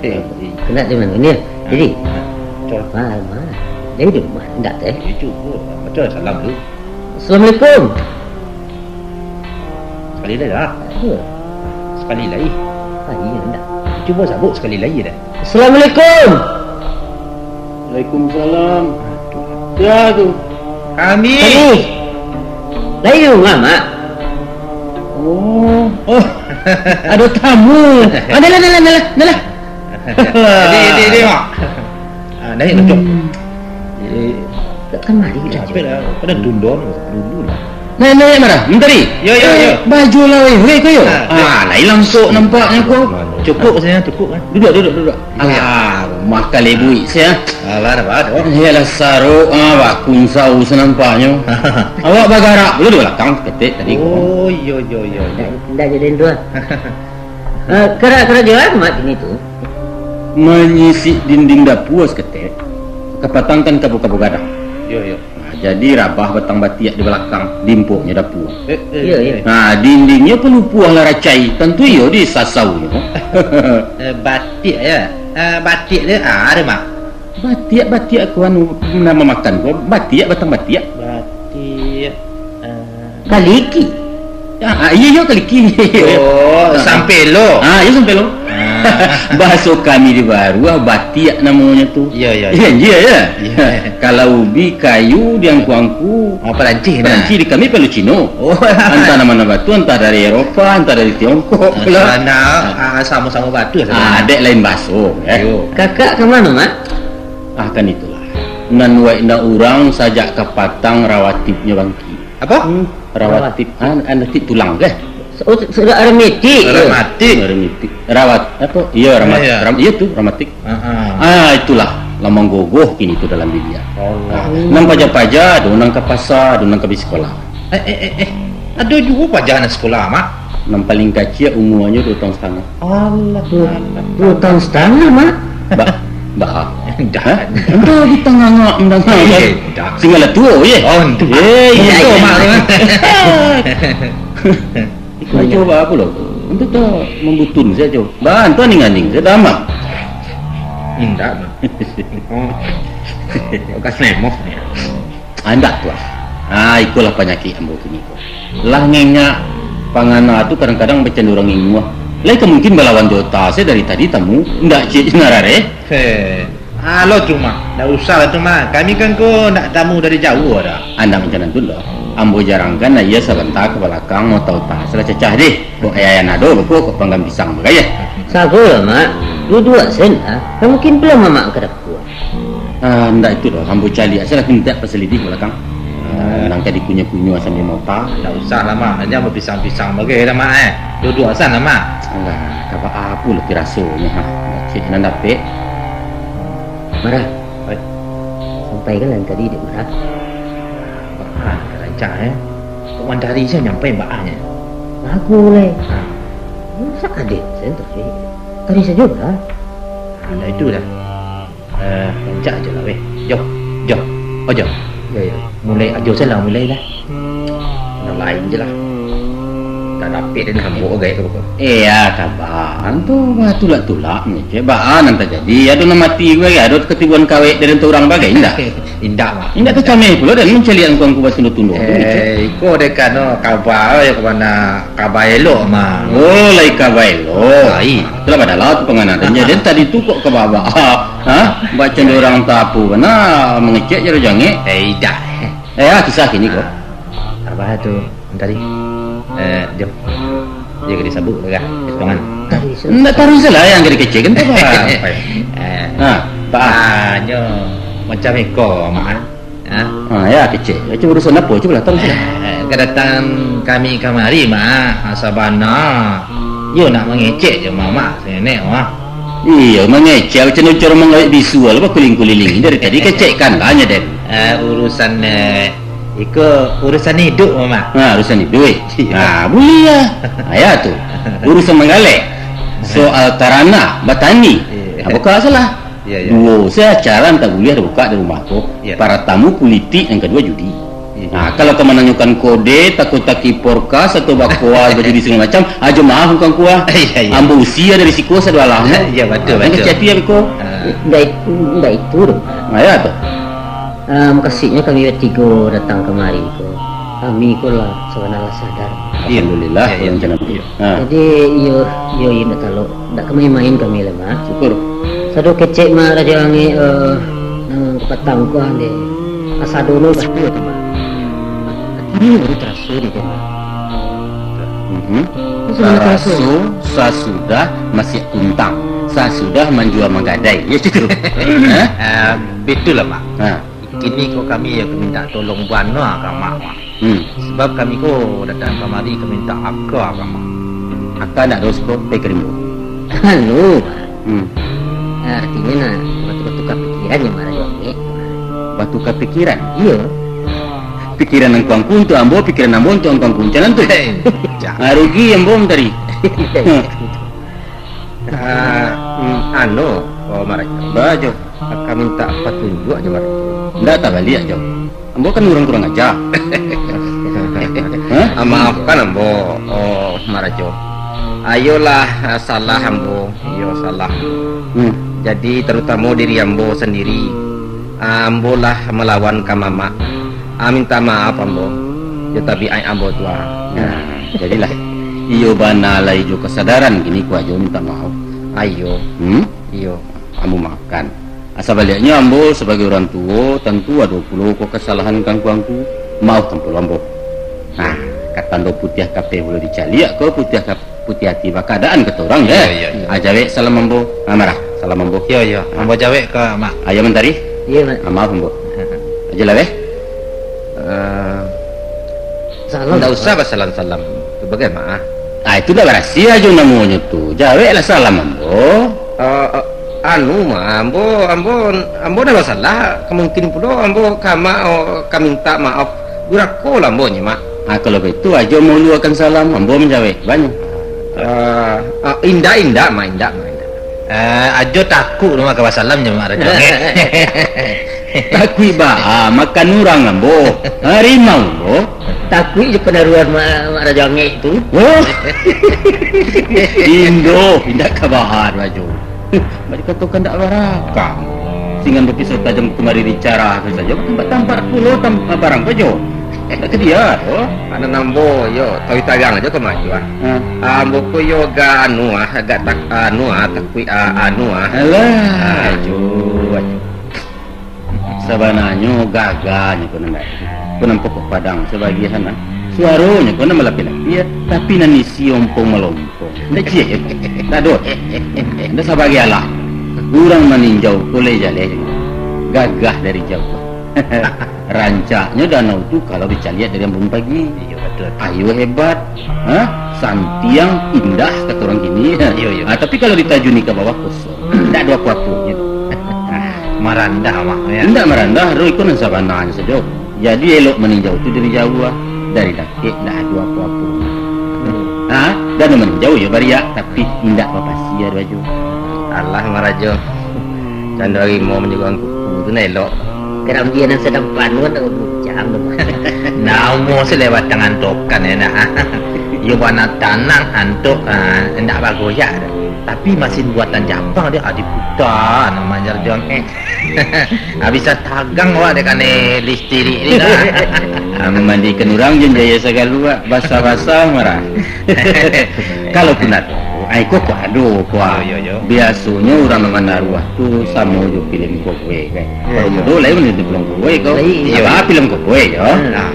Eh, Kena di mana ni? Jadi, Ah. Col. Mahal, mahal. Jadi di rumah, indak teh? Ya, cukup. Baca salam dulu. Assalamualaikum. Sekali lagi lah. Ya. Sekali lagi. Ah, iya, indak. Cuba sabut sekali lagi dah. Assalamualaikum. Waalaikumsalam. Ya tu. Kami. Kami. Lai di rumah, Mak? Oh. Oh. Ada tamu. Ah, dah lah, dah lah, dah lah, dah lah. Di, di, di, Mak. Ah, dah, Mak. Hmm. Eh, tak kamari lah. Capek lah. Kena tunda ni dulu lah. Nah, nah, yang marah. Mentari. Yo, yo, Eh, yo. Baju lah, weh. Weh, ko yo. Ah, Ah, lain langsung nampaknya ko. Cukup saja, cukup kan. Duduk, duduk, duduk. Alah, rumah kali buik sia. Alah, dah badoh. Yalah, saruk, ah, bakunsau senampaknyo. Awak bagarak dulu di belakang saketek tadi ko. Oh, iyo, iyo, iyo, iyo. Indak jadi tu, ah. Eh, kara-, karajo apo, Mak, kini tu? Manyisik dinding dapua saketek, kapatangkan kabu-kabu gadang. Iyo, iyo. Nah, jadi rabah batang batiak di balakang, dimpoknyo dapua. Eh, eh, Iyo, iyo. eh. Nah, dindingnyo palupuah lah racai, tantu iyo disasaunyo. Eh, batiak, ya? Eh, batiak tu, ah, ado, Mak? Batiak, batiak ko anu, nan mamakan ko, batiak, batang batiak. Batiak, eh. Kaliki. Ah, ah, iyo, iyo, kaliki. Oh, Ah. sampelo. Ah, iyo, sampelo. Ah. Bahaso kami di Baruah, batiak namonyo tu. Iyo, iyo, Iyo, iyo. iyo, ya? Iyo. Kalau ubi, kayu, di angku-angku. Oh, Perancis, nah. Perancis, di kami palu Cino. Oh. Antah nan mano batu, antah dari Eropa, antah dari Tiongkok Ah, lah. Sana, ah, samo-samo batu, Ah, sana. Dek lain bahaso, eh. Iyo. Kakak ka mano, Mak? Ah, kan itulah. Nan waik ndak urang sajak kapatang rawatibnyo bangkik. Apa? Hmm, Rawatib. Rawatib. Ah, anak tulang kah? Oh, sudah rematik, ya? Rematik. Rematik. Rawat, apa? Iya, ramat-, Iya. ram-, iya tu, rematik. Ah, ah. Ah, itulah. Lah manggogoh kini tu dalam biliak. Allah. Ah, nan paja-paja, ado nan ka pasa, ado nan ka bi sikolah. Eh, eh, eh, eh. Ado juo paja nan sikolah, Mak? Nan paling kaciak umuanyo duo taun satangah. Alah, Duo, alah. Duo taun satangah, Mak? Ba-, ba-, Dah. Hah? Entah kita ngangak mandanga, kan? Eh, dah. Singgalah tuo, ye? Oh, entah. Eh, iya, Entah, iya. Mak, kan? Kau coba apa lo? Untuk tu membutun saja. Bantu aning-aning saja, dah, Mak. Indak, Mak. Oh. Bekas nemoh ni. Andak tu ah. Ah, ikolah panyakik ambo kini ko. Lah ngenyak pangana tu kadang-kadang bacandu urang inguah. Lai ka mungkin balawan jo ota se dari tadi tamu, ndak cik narare? Heh, alo tu mah, ndak usah lah tu mah. Kami kan ko ndak tamu dari jauah dah. Andak macam nan tu lah. Ambo jarangkan lah iya sabanta ka balakang, mau tau ota se lah cacah deh. Kok ayah nado beko kok panggang pisang bagayah. Sagolah, Mak. Duduak sen lah. Kan mungkin pulang mamak ka dapur. Ah, ndak itu doh, ambo caliak salah kintek pasalidih balakang. Ah, nan ka dikunyah-kunyah sambil mota. Ndak usah lah, Mak. Jan bapisang-pisang bagai dah, Mak, eh. Duduak san lah, Mak. Alah, kaba apo lah pirasonyo, ha. Nan dapek. Marah. Oi. Sampaikanlah tadi, Dek Marah. Baa, rancak, eh. Kok Mantari sajo nyampai baanyo. Aku mulai. Ha. Masa adek saya tu, Fik? Tadi sajo lah. Nah, itu dah. Eh, rancak ajo lah, weh. Jo, jo. Oh, jo. Yo, yo. Mulai ajo sajo lah, mulai lah. Nan lain je lah. Dah dapek dari hambo gaek tu. Eh, ya, kaban tu, bah, tulak-tulak ni, cek. Baa nan tajadi, ado nan mati gue, ado katibuan kawek dari urang bagai, indak? Indak, Mak. Indak tacameh pulo dan mancaliak angku-angku batundo-tundo tu, cek. Eh, iko dek ano kaba yo ka mana kaba elok, Mak. Oh, lai kaba elok. Lai. Itulah padahal tu pangana dan jadi tadi tu kok kaba-, ha? Baca urang tapu bana mangecek jaro jangek. Eh, indak. Eh, ah, kisah kini ko. Ah, abah tu tadi. Eh, jom. Dia ka disabuik dah, potongan. Ndak taruih salah yang ka dikecek kan tu, Pak. Eh. Ha, Pak. Ah, nyo macam iko, Mak. Ha? Ha, ya, kecek. Itu urusan apo? Cubalah taruih salah. Eh, kedatangan kami kamari, Mak, sabana yo nak mangecek jo Mamak, si Nenek, wah. Iyo, mangecek macam ucor mangawek bisu, lah bakuliling-kuliling. Dari tadi kecekkan lah nyo, Den. Eh, urusan, eh, iko urusan iduik, Mamak. Ha, urusan iduik. Iyo. Ha, buliah. Ha, ya tu. Urusan manggaleh. Soal taranah, batani. Iyo. Ha, bukan salah. Iyo, iyo. Duo se acara nan tak buliah dibukak di rumah ko. Iyo. Paratamu pulitik, yang kaduo judi. Iyo. Nah, kalau ka mananyokan kode, tako-taki porkas, atau bakoa, bajudi sagalo macam, ajo maaf bukan kuah. Iyo, iyo. Ambo usia dari siko sado alah. Iyo, batua, batua. Kecek api abih ko. Ah. Ndak, ndak itu doh. Nah, ya tu. Ah, mukasuiknyo kami batigo datang kamari ko. Kami ko lah sabana lah sadar. Iyo. Alhamdulillah, iyo, iyo. Kalau macam itu. Iyo. Ha. Jadi, iyo, iyo, iyo, ndak talok. Ndak ka main-main kami lah, Mak. Syukur. Sado kecek, Mak, rajo angek, eh, nan kapatang ko, ande. Asa dono batua tu, Mak. Ati ni baru taraso di, Mak. Mhm. Itu sampai taraso. Taraso sasudah masiak kuntang, sasudah manjua manggadai. Ya, gitu. Hah? Eh, betul lah, Mak. Ha. Kini ko kami ka mintak tolong bana ka Mak, Mak. Hmm. Sabab kami ko datang kamari ka mintak aka ka Mak. Aka ndak doh ko, pai ka rimbo. Anu, Mak. Hmm. Artinyo nak batukar-tukar pikiran jo Mak Rajo Angek. Batukar pikiran? Iyo. Pikiran angku-angku untuak ambo, pikiran ambo untuak angku-angku, macam nan tu. Hei, cak. Ah, rugi ambo tadi. Ah, hmm, anu, oh, Mak Rajo. Ba, Jo. Ka mintak patunjuak jo, Mak Rajo. Ndak tabaliak, Jo. Ambo kan urang kurang aja. Hah? Ah, maafkan ambo, oh, Mak Rajo. Ayolah, ah, salah ambo. Iyo, salah. Hmm. Jadi, tarutamo diri ambo sandiri. Ah, ambo lah malawan ka Mamak. Ah, minta maaf ambo. Jo tabiaik ambo tu, ah. Nah, jadilah. Iyo bana lai jo kasadaran kini ko ajo minta maaf. Ayo. Hmm? Iyo. Ambo maafkan. Sabaliaknyo, ambo sabagai urang tuo, tantu ado pulo ko kasalahan ka angku-angku. Maafkan pulo ambo. Nah, ka tando putiah kapeh pulo dicaliak ko putiah kap-, putiah ati bakaadaan kato urang, yo. Iyo, iyo, iyo. Ah, jawek salam ambo. Ah, marah, salam ambo. Iyo, iyo. Ah. Ambo jawek ka Mak. Ayo, Mantari. Iyo, Mak. Ah, maaf ambo. Ajo lah, weh. Eh, salam. Ndak usah basalam-salam. Tu bagai, Mak? Ah, itu ndak barasiah jo namonyo tu. Jaweklah salam ambo. Eh, eh, anu, Mak, ambo, ambo, ambo ndak basalah. Mungkin pulo ambo ka Mak, oh, ka mintak maaf. Durako lah ambo nyo, Mak. Ah, kalau baitu, ajo mauluakan salam, ambo manjawek. Banyak. Eh, eh, indak, indak, Mak, indak, Mak, indak. Eh, ajo takuik rumah ka basalam jo Mak Rajo Angek. Takuik baa, makan urang ambo. Harimau ambo. Takuik jo panaruan Mak, Mak Rajo Angek tu. Oh. Indo, indak kabahan, Rajo. Bak dikatokan ndak barakang. Singan bapiso tajam kamari dicarahkan sajo, tampak-tampak pulo tam-, barang ko jo. Ndak ka dia, oh. Anak ambo, yo, tawi tarang ajo ka maju, ah. Ha. Ambo ko yo agak anu, ah, agak tak, anu, ah, takuik, ah, anu, ah. Alah, ah. Ajo, ajo. Sabananyo gagah nyo ko nan, ko nan pokok padang sabagian, ah. Suaronyo ko nan malapeh-lapeh, tapi nan isi ompong malompong. Ndak ciek, ndak doh. Ndak sabagai alah. Urang maninjau ko lai jaleh, gagah dari jauah. Rancaknyo danau tu kalau dicaliak dari ambun pagi. Iyo, batua. Ayo hebat. Ha? Santiang, indah, kato urang kini. Iyo, iyo. Ah, tapi kalau ditajuni ka bawah, kosong. Indak ado apo-aponyo. Marandah, Mak, yo? Indak marandah, Ro, iko nan sabananyo sajo. Jadi, elok maninjau tu dari jauah, dari dakek indak ado apo-apo. Ha? Dan maninjau yo bariak, tapi indak bapasia doh, Jo. Alah, Marajo. Cando harimau manyuruang kuku tu nan elok. Karambia nan sadang panuah nak babuncang tu. Namo salewat tangan tokan, yo nak. Iyo bana tanang antok, ah, indak bagoyak doh. Tapi masin buatan Japang dek, ah, diputa namo jarjong. Ah, bisa tagang awak dek kanai listrik ni dah. Ah, mamandikan urang Jun Jaya sagalo, ah, basah-basah marah. Kalau pun ado, ai ko, ko ado, ko, ah. Yo, yo, yo. Biasonyo urang nan manaruah tu samo jo filem kowboy, kan. Yo, yo. Kalau ado lain mah filem kowboy ko. Lain. Iyo. Apa filem kowboy, yo? Hmm. Nah.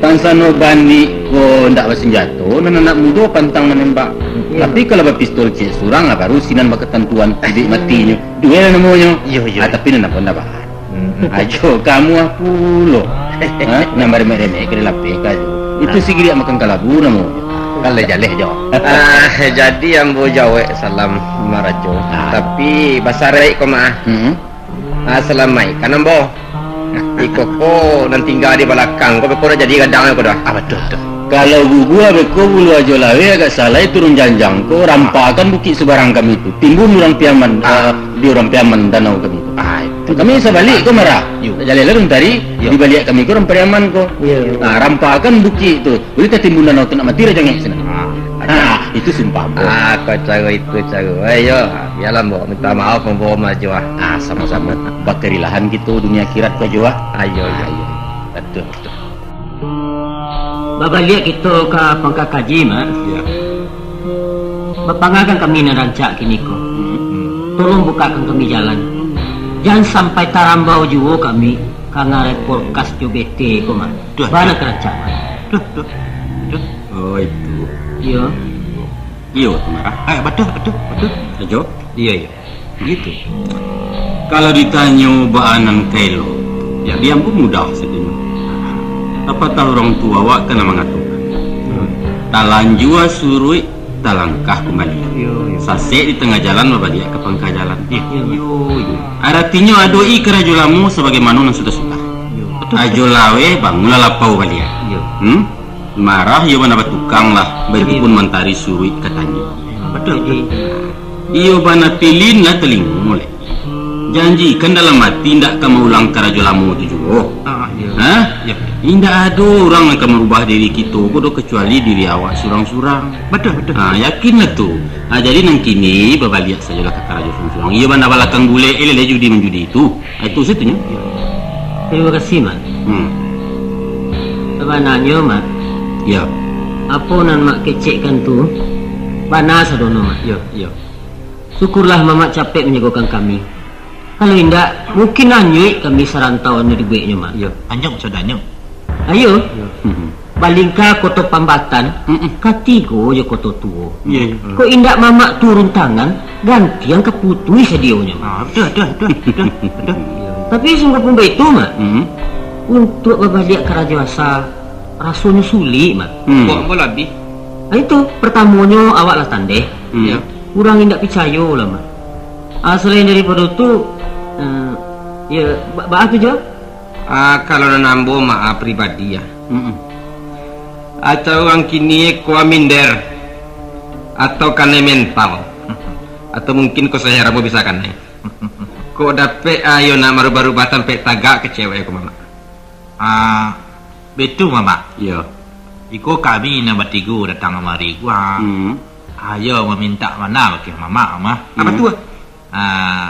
Tansano bani ko ndak basanjato, nan anak mudo pantang manembak. Iyo. Tapi kalau bapistol ciek surang lah, baru sinan bakatantuan, iduik matinyo. Duel namonyo. Iyo, iyo. Ah, tapi nan apo ndak bahan. Hmm. Ajo kamu ah pulo. Ha? Nan baremek-remek ka dilapehkan ajo. Itu sigiriak makan kalabu namonyo. Kalau jaleh jo. Ah, jadi ambo jawek salam marajo. Ah. Tapi basaraik ko mah. Hmm. Ah, salamaik kan ambo. Iko ko nan tingga di balakang ko, beko dah jadi gadang ko dah. Ah, batua, batua. Kalau gugua beko bulu ajo laweh agak salai turun janjang ko, rampakan bukik subarang kami tu. Timbun urang Piaman, ah, di urang Piaman danau kami tu. Ah, itu kami sabalik ko marah. Yo. Jaleh lalu tadi, yo, di baliak kami ko urang Piaman ko. Yo. Ah, rampakan bukik tu. Ulih tatimbun danau tu nak mati rajo angek sinan. Ah, ah, itu sumpah ambo. Ah, kau caro itu caro. Ayo, bialah ambo minta maaf ambo marajo ah. Ah, samo-samo. Bakarilahan kito dunia akhirat ko jo ah. Ayo, ayo. Batua, batua. Babaliak kito ka pangka kaji, Mak. Iyo. Bapangakan kami nan rancak kini ko. Hmm. Tolong bukakan kami jalan. Jan sampai tarambau juo kami ka ngarai polkas jo bete ko, Mak. Duh, bana duh. Ka rancak, Mak. Duh, duh, duh. Oh, itu. Iyo. Iyo, tu marah. Ah, batua, batua, batua. Ajo. Iyo, iyo. Gitu. Kalau ditanyo baa nan ka elok, jadi ambo mudah sadonyo. Papatah urang tuo awak kan lah mangatokan, hmm, talanjua suruik, talangkah kumbali. Iyo, iyo. Sasek di tangah jalan babaliak ka pangka jalan. Iyo, iyo. Aratinyo, adok-i karajo lamo sabagaimano nan sudah-sudah. Iyo. Batua. Ajo laweh, bangunlah lapau baliak. Iyo. Hmm? Marah iyo bana batukang lah, bagipun mantari suruik katanyo. Batua, batua. Iyo bana pilin lah talingo leh. Janjikan dalam ati indak ka maulang karajo lamo tu juo. Ah, iyo. Ha? Iyo. Indak ado urang nan ka marubah diri kito ko doh, kacuali diri awak surang-surang. Batua, batua. Ha, yakinlah tu. Ha, jadi nan kini babaliak sajolah ka karajo surang-surang. Iyo bana balakang bulek, eleh-eleh judi manjudi tu. Ah, itu satunyo. Tarimo kasih, Mak. Hmm. Sabananyo, Mak, yo, apo nan Mak kecekkan tu bana sadono, Mak. Yo, yo. Syukurlah Mamak capek manjagokan kami. Kalau indak, mungkin anyuik kami sarantau anu dibueknyo, Mak. Yo, anyuik sudah anyuik. Ayo. Yo. Hmm. Balingka koto pambatan, mm-mm, katigo jo koto tuo. Iyo, iyo. Kok indak Mamak turun tangan, gantian ka putuih sadionyo, Mak. Ah, batua, batua, batua, batua, batua. Tapi sungguahpun baitu, Mak. Mm. Untuak babaliak karajo asa, rasonyo sulik, Mak. Mm. Kok ambo labiah? Ah, itu, partamonyo awak lah tandeh. Mm. Yo. Urang indak picayo lah, Mak. Ah, salain daripado tu, eh, yo, ba-, baa tu jo? Ah, kalau nan ambo, Mak, ah, pribadi, ah. Mm-mm. Atau urang kini ko minder, atau kanai mental, atau mungkin ko sajar ambo bisa kanai. Kok dapek, ah, iyo nak marubah-rubah tampek tagak ka cewek ko, Mamak. Ah, baitu, Mamak. Iyo. Iko kami nan batigo datang kamari ko, ah. Hmm. Ayo mamintak bana bakeh Mamak, Mak. Apo tu, ah? Ah,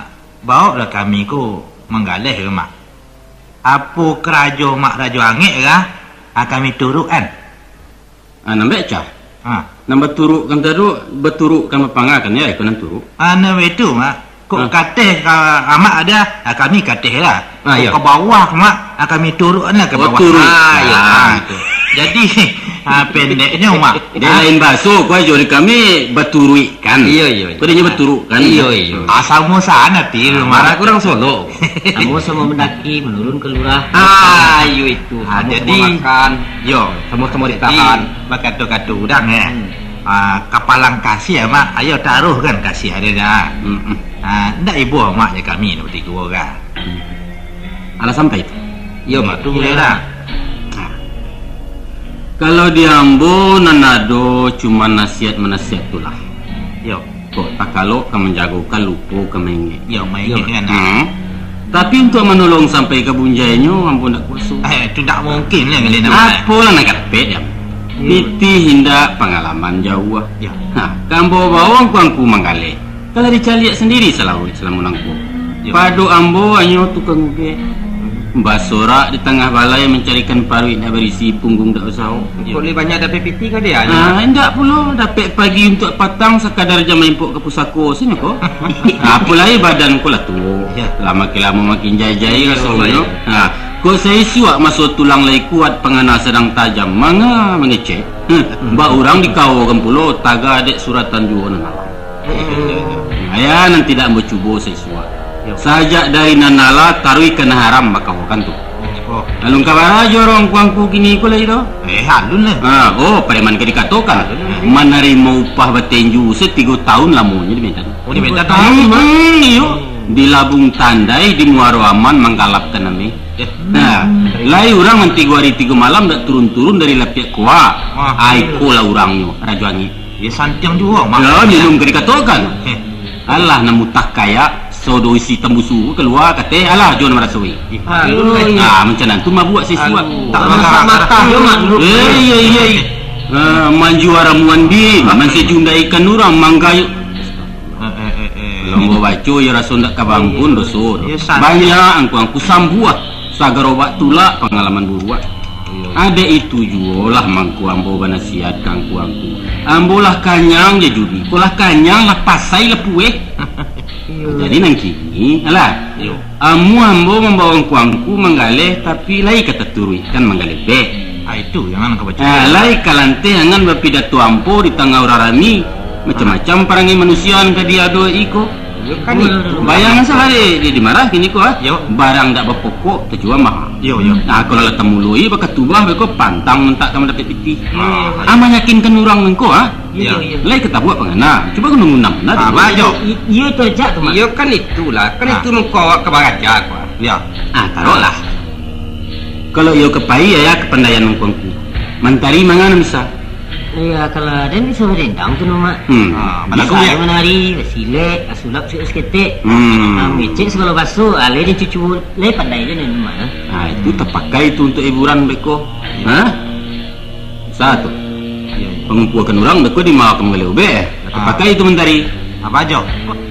baoklah kami ko manggaleh, Mak. Apo karajo Mak Rajo Angek ka, ah, kami turuik kan? Ah, nan baitu, Cah. Ha. Nan baturuikkan tu, baturuikkan bapangakan, yo, iko nan turuik. Ah, nan baitu, Mak. Kok kateh ka Amak ado, ah, kami kateh lah. Ah, kok yo. Ka bawah, Mak, ah, kami turuik lah ka bawah. Oh, turuik. Ah, yo, ah, tu. Jadi, ah, pendeknyo, Mak. Dek lain bahaso, ko ajo di kami baturuik. Kan? Iyo, iyo, iyo. Kau dah nyoba turuk, kan? Iyo, iyo. Ah, samo sana, Pil, ah, marah kurang Solo. Samo-samo mandaki, manurun ka lurah. Ah, iyo itu. Ah, samo-samo jadi, makan. Yo, samo-samo jadi, ditahan. Bakato-kato urang, eh. Hmm. Ah, kapalang kasih, Mak. Ayo taruhkan kasih ado dah. Hmm, hmm. Ah, ndak ibo mak je kami ni batigo urang. Alah sampai tu? Iyo, mak, tu buliah lah. Nah. Kalau di ambo nan ado cuma nasihat-manasihat tu lah. Iyo. Kok takalok ka manjagokan, lupo ka maingek. Iyo, maingek kan, ah. Hmm. Tapi untuak manolong sampai ka bunjainyo, ambo ndak kuaso. Eh, tu ndak mungkin lah, Gali, nampak. Apolah nan ka dapek, Jam? Iyo. Pitih indak, pangalaman jauah. Iyo. Ha, ka ambo bao angku-angku manggaleh. Kalau dicaliak sandiri salawik salamo nangko. Iyo. Pado ambo hanyo tukang ubek. Basorak di tangah balai mancarikan paruik ndak barisi, punggung ndak basahok. Kok lai banyak dapek pitih ka dia, ah, indak pulo, dapek pagi untuak patang sakadar jam maimpok ka pusako, sajo ko. Apo lai badan ko lah tuo. Iyo. Lah makin lamo makin jai-jai rasonyo. Iyo, baik. Ha, kok saisuak maso tulang lai kuat, pangana sadang tajam, manga mangecek. Hmm, bak urang dikawokan pulo, taga dek suratan juo nan alam. Hmm. Aya nan tidak ambo cubo saisuak. Yo. Sajak dari nan alah taruih ka nan haram bakawokan tu. Oh. Alun ka bara jo urang angku-angku kini ko lai doh. Eh, alun lah. Ha, oh, pareman ka dikatokan. Alun lah. Manarimo upah batenju satigo taun lamonyo di Medan. Oh, di Medan. Hmm, iyo. Di Labuang Tandai, di Muaro Aman, manggalapkan ameh. Eh. Nah, lai urang nan tigo ari tigo malam dak turun-turun dari lapiak ko. Wah. Ai, iko lah urangnyo, Rajo Angik. Yo, santiang juo, Mak. Yo, minum ka dikatokan. Eh. Alah, nan mutah kayak, sodo isi tambusu kalua, kateh, alah, jo nan marasoi. Aduh. Ah, macam nan tu mabuak sisuak. Aduh. Tak makan matang, yo, Mak. Eh, iya, iya, iya. Ah, manjua ramuan bin, mansejundai ikan urang, manggayuk. Eh, eh, eh, eh. Lombo baco, yo raso ndak ka baampun doso. Yo, santiang. Banyak angku-angku sambuah, sagarobak tulak pangalaman buruak. Iyo. Adek itu juo lah mangko ambo banasihat ka angku-angku. Ambo lah kanyang jo judi, ko lah kanyang lah pasai lah pueh. Iyo. Jadi nan kini, alah. Iyo. Amuah ambo mambawa angku-angku manggaleh, tapi lai ka taturuihkan manggaleh bek. Ah, itu yang nan ka baco. Ah, lai ka lanteh angan bapidato ambo di tangah urang rami. Macam-macam parangai manusia nan ka diado iko. Yo, kan itu. Bayang salah dek, dek dimarah kini ko, ah. Yo. Barang dak bapokok tajua maha. Yo, yo. Nah, kalau lah tamuloi bakatubah beko pantang mantak ka mandapek pitih. Ah, ah, manyakinkan urang mangko, ah. Yo, yo. Lai ka tabuak pangana. Cubo gunang-gunang nah. Ah, bajo. I-, iyo tu aja tu, Mak. Iyo, kan itulah. Kan itu mangko awak ka baraja ko, ah. Yo. Ah, taruhlah. Kalau iyo ka pai, aya kapandaian mangko angku. Mantari manga nan bisa. Iya, kalau den bisa badendang tu, Mak. Hmm. Ah, bisa balagu, ya? Manari, basilek, basulap, sik saketek. Hmm. Ah, mangecek sagalo baso, ah, lai den cucu, lai pandai den, Mak, ah. Ah, itu tapakai tu untuak hiburan beko. Iya. Hah? Sa tu. Iya, iya. Pangumpuakan urang beko di mawa ka manggaleh ubek, eh. Ah. Tapakai tu mantari. Apa aja?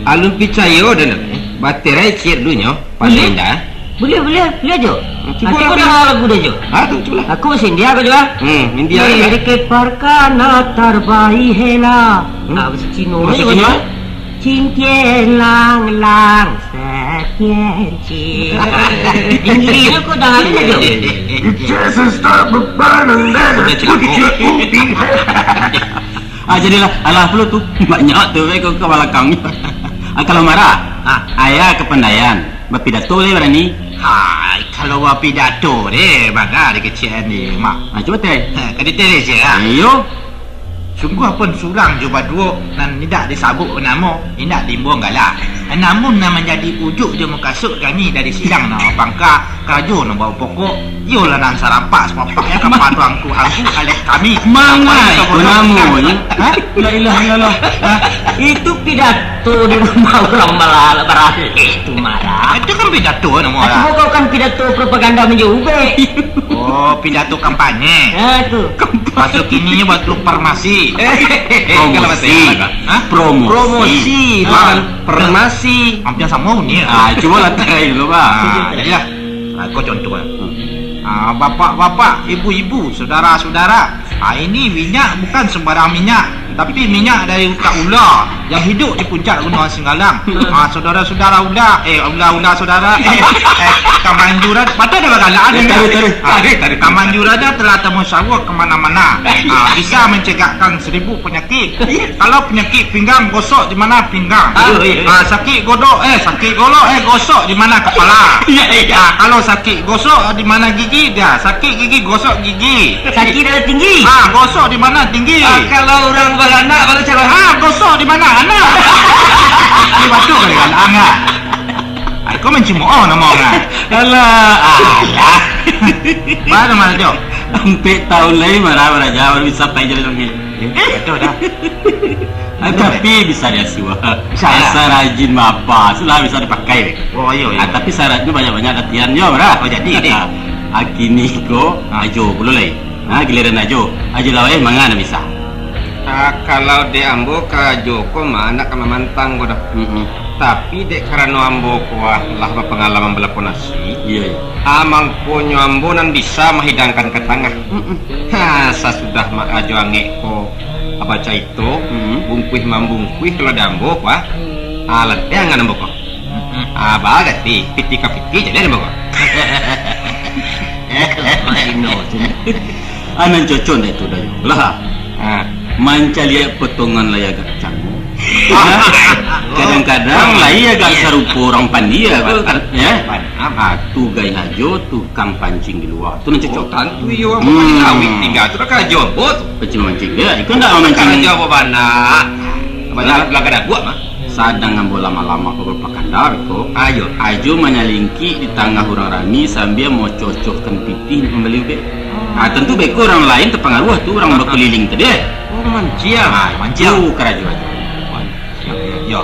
Alun picayo den, eh. Baterai ciek dulu nyo. Pandai indak, eh? Buliah, buliah, buliah jo. Cubo lah, ko dah lagu dah jo. Ha, tu, cubo lah. Aku bahasa India ko jo, ah. Hmm, India. Mereka perkana terbaik hela. Hmm? Ah, bahasa Cina. Bahasa Cina, eh? Cingkian lang lang, sekian cing. Inggris ko dah lalu dah jo. Just start bebanan deh. Udah celaka. Ah, jadilah, alah pulo tu. Banyak tu, eh, ka, ka balakang. Ah, kalau marah, ah, aya kapandaian. Bapidato lai barani? Hai, kalau bapidato deh, bana dikecek ni, Mak. Ah, cubo teh. Ha, ka ditereh je, ah. Iyo. Sungguahpun surang jo baduo nan indak disabuik namo, indak diimbuang gala. Namun nan manjadi ujuik jo mukasuik kami dari sidang nan bapangka, karajo nan bapokok, iyolah nan sarampak sapapaknyo ka pado angku-angku alek kami. Manga itu namonyo? Ha? La ilaha illallah. Ha? Itu pidato di rumah urang bala-, baralek tu, Mak. Itu kan pidato namo lah. Itu bukan pidato propaganda manjua ubek. Oh, pidato kampanye. Ha, tu. Bahasa kininyo bahasa farmasi. Eh, kalau bahasa Inggris, ha? Promosi. Promosi, bukan farmasi. Hampir samo bunyi. Ah, cubolah try dulu, Bang. Ah, jadilah. Ah, ko contoh, eh. Hmm. Ah, bapak-bapak, ibu-ibu, saudara-saudara. Ah, ini minyak bukan sembarang minyak, tapi minyak dari utak ula yang hidup di puncak Gunung Singgalang. Ah, saudara-saudara ula, eh, ula-ula saudara, eh, eh, Kamanjurada, patah dah bagalaan. Eh, tarik, tarik, ah, tarik, tarik. Kamanjurada telah tamusyawarah kemana-mana. Ah, bisa mencegahkan seribu penyakit. Kalau penyakit pinggang, gosok di mana pinggang. Ah, iya, iya. Ah, sakit godok, eh, sakit golok, eh, gosok di mana kepala. Iya, iya. Ah, kalau sakit gosok di mana gigi, dah. Sakit gigi, gosok gigi. Sakit darah tinggi. Ah, gosok di mana tinggi. Ah, kalau urang baranak baru calon. Ah, gosok di mana anak. Ini batua kali kan, Angah. Ai, kau mancimoh namo Angah. Alah. Alah. Mana, mana, Jo? Ampek tahun lai marah-marah jauh, bisa pai jadi lagi. Eh, batua dah. Ah, tapi bisa diasuah. Bisa, ya? Asa rajin bapa, sudah bisa dipakai. Oh, iyo, iyo. Ah, tapi syaratnyo banyak-banyak latihan, yo, Bra. Oh, jadi, jadi. Ah, kini ko, ah, Ajo pulo lai. Ah, giliran Ajo. Ajo Laweh, manga nan bisa? Ah, kalau dek ambo ka Ajo ko mah, ndak ka mamantang ko doh. Mm-mm. Tapi dek karano ambo ko, ah, lah bapangalaman balapon nasi, iyo, iyo, ah, mangkonyo ambo nan bisa mahidangkan ka tangah. Mm-mm. Ha, sasudah Mak Ajo Angek ko bacaito, hmm, bungkuih mambungkuih kalau di ambo ko, ah. Ah, lanteh angan ambo ko. Hmm. Ah, barati pitih ka pitih jadi ambo ko. Ino tu. Anan cocok ndak itu, Dayo? Lah. Ah. Mancaliak potongan lai agak cangok. Ah. Kadang-kadang lai agak sarupo urang pandia, ya. Ah, tu gai hajo, tu tukang pancing di lua. Tu nan cocok. Oh, tantu iyo, ambo kan kawin tingga tu, kan karajo ambo tu. Pancing mamancing. Ya, iko ndak mamancing. Karajo ambo bana. Bana belagak daguak mah. Sadang ambo lamah-lamah ko bapakanda ko. Ayo. Ajo manyalingkik di tangah urang rami sambia mococokan pitih nak mambali ubek. Ah, tantu beko urang lain tapangaruah tu, urang bakuliling tadi, eh. Oh, manciang. Ah, manciang. Tu karajo Ajo. Yo.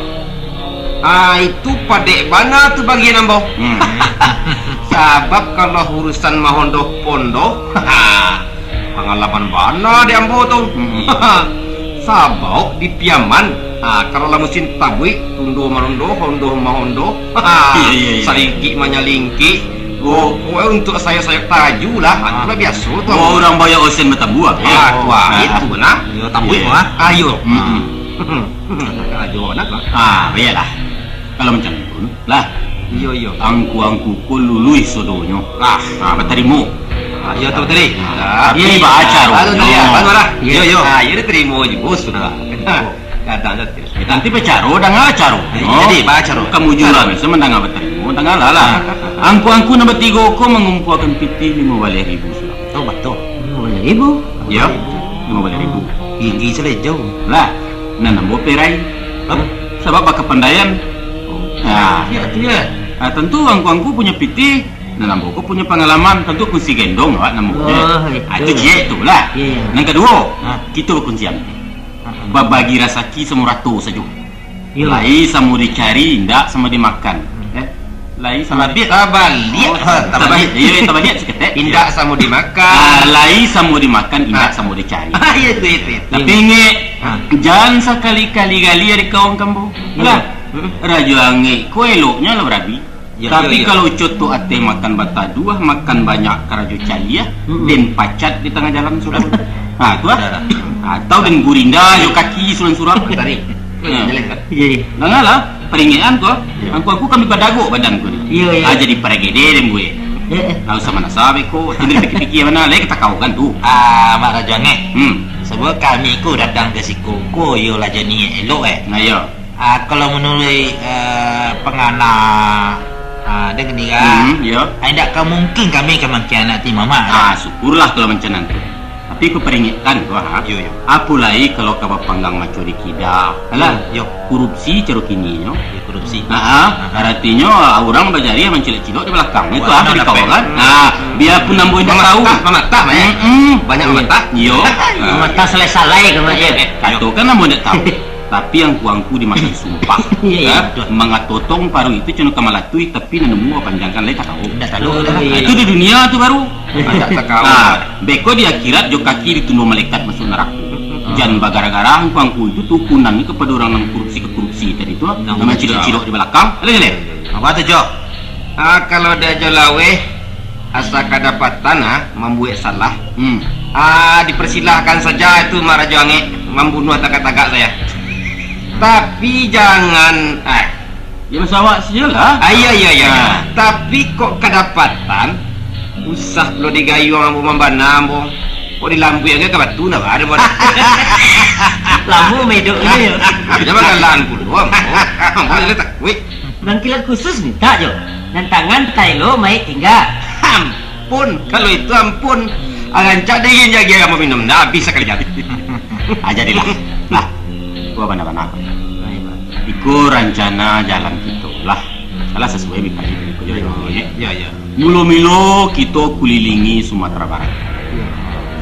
Ah, itu padek bana tu bagian ambo. Hmm. Sabab kalau urusan mahondoh-pondoh, pangalaman bana di ambo tu. Hmm. Sabab di Piaman, ah, kalau lah musim tabuik, tundo marondo, hondoh mahondoh, iyo, iyo, iyo, sadikik manyalingkik. Oh. Pokoknya untuk sayok-sayok taju lah, ah, itu lah biaso tu. Oh, urang banyak osen batambuah, ya? Ah, tu, ah, itu nah. Yo, tabuik, ah. Ayo. Hmm. Karajo nak lah. Ah, baiklah. Kalau macam itu, lah. Iyo, iyo. Angku-angku ko luluih sodonyo. Ah. Ah, batarimo. Ah, iyo, tahu tadi. Ah, tapi iyo, iyo, bacaronyo. Baru tadi, ah, baru lah. Iyo, iyo. Ah, iyo, ditarimo juo sudah. Ah. Kadang saja. Nanti bacaro, danga caro. Jadi, bacaro. Kamujuran, se mandanga batarimo, danga lah, lah. Ah. Angku-angku nan batigo ko mangumpuakan pitih limo baleh ribu sudah. Oh, batua. Limo baleh ribu? Yo, limo baleh ribu. Tinggi salejau. Lah, nan ambo perai. Hah? Sabab bakapandaian. Oh. Ah. Yo, tu yo. Ah, tantu angku-angku punyo pitih, nan ambo ko punyo pangalaman, tantu kunsi gendong awak namonyo. Oh, itu. Ah, itu ciek tu lah. Iyo, iyo. Nan kaduo, ah, kito bakuncian. Ah. Babagi rasaki samo rato sajo. Iyo. Lai samo dicari, indak samo dimakan. Hmm. Eh, lai samo di- Tabaliak. Oh, ha, tabaliak. Tabaliak. Iyo, tabaliak saketek. Indak samo dimakan. Ah, lai samo dimakan, indak samo dicari. Ah, iyo, itu, itu, itu. Tapi ingek, ah, jan sakali-kali gali ari kawan kambo. Iyo. Lah, hmm, Rajo Angek ko eloknyo lah barabi. Iyo, iyo, iyo. Tapi kalau coto ateh makan bataduah, makan banyak karajo caliah, mm-mm, den pacat di tangah jalan sudah. Ha, tu lah. Dah, dah. Atau den gurinda jo kaki surang-surang. Tadi. Ha. Iyo, iyo. Dangalah, paringekan ko. Iyo. Angku-angku kan badagok badan ko ni. Iyo, iyo. Ah, jadi paragede den buek. Eh, eh. Ndak usah manasa beko. Tadi pikir-pikir bana, lai katakau kan tu. Ah, Mak Rajo Angek. Hmm. Sabab kami ko datang ka siko ko, iyo lah jadi elok, eh. Nah, iyo. Ah, kalau manuruik, eh, pangana, ah, den kini ka, hmm, iyo, ah, indak ka mungkin kami ka mangkhianati mamak, ah, kan? Syukurlah kalau macam nan tu. Tapi ku paringekkan ko, ha. Yo, yo. Apo lai kalau ka bapanggang maco di kida. Alah, yo, yo. Korupsi caro kininyo. Yo, korupsi. Ha, ha. Ha, ha. Aratinyo, ah, urang bajariah mancilok-cilok di balakang. Itu wah, apo di kawan, kan? Hmm. Ah, biarpun ambo indak tahu. Mamatah, mamatah, Mak, eh? Mm-mm. Banyak mamatah. Iyo. Mamatah salai-salai ka, Mak, yo. Kato kan ambo indak tahu. Tapi angku-angku dimakan sumpah. Iyo, iyo, ha? Betul. Mangatotong paruik itu cuma ka malatuih, tapi nan nemu panjangkan lai takawo. Indak tahu. Nah, iyo, iyo. Itu di dunia tu baru. Indak takawo. Nah, beko di akhirat jo kaki ditundo malaikat masuk narako. Hmm. Jan bagara-gara angku-angku itu tukunannyo kapado urang nan korupsi-korupsi tadi tu, nah, nan mancilok-cilok di balakang. Alah, alah. Apo tu, Jo? Ah, kalau di Ajo Laweh, asa kadapatan, ah, mambuek salah, hmm, ah, dipersilahkan saja itu Mak Rajo Angek mambunuah tagak-tagak saya. Tapi jangan, ah. Ya, masalah awak sajolah. Ah, iya, iya, iya, iya. Ah. Tapi kok kadapatan, usah pulo digayuang ambo mambana ambo. Kok dilambuikan ka batu nah, ada buat. Lamo medok ni, yo. Jangan galakan pulo ambo. Ambo jadi takuik. Nan kilat khusus mintak jo. Nan tangan taelo maik tingga. Ampun, kalau itu ampun. Ah, rancak dingin jagi ambo minum. Ndak habis sakali jadi. Ah, jadilah. Lah. Gua bana-bana. Baik, Pak. Iko rancana jalan kito lah. Alah sasuai mah, Pak, iko jalan. Yo, yo. Mulo-milo kito kulilingi Sumatera Barat.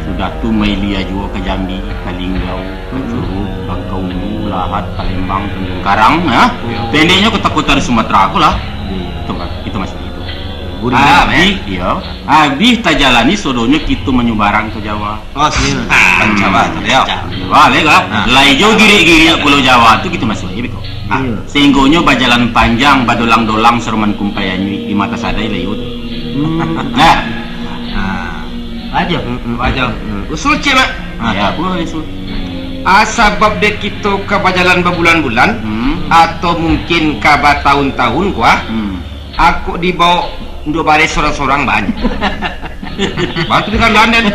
Sudah tu mailia juo ka Jambi, ka Linggau, ka Curug, Bangkaulu, Lahad, Palembang, Tanjung Karang, ha? Pendeknyo kota-kota di Sumatera ko lah. Itu, Pak, kito masuak itu. Abih, iyo. Abih tajalani sadonyo kito manyubarang ka Jawa. Oh, sini. Kan Jawa tu, yo. Jawa, leh, kan? Lai jo girik-girik Pulau Jawa tu kito masuak, iyo, beko. Sahinggonyo bajalan panjang, badolang-dolang saroman kumpai anyuik di mata sadai lah, iyo tu. Nah. Ajo. Ajo. Usul ciek, Mak. Ah, iyo, apo usul? Ah, sabab dek kito ka bajalan babulan-bulan, atau mungkin ka batahun-tahun ko, ah. Ako dibao ndak bareh sorang-sorang, Bang. Bantu dengan London.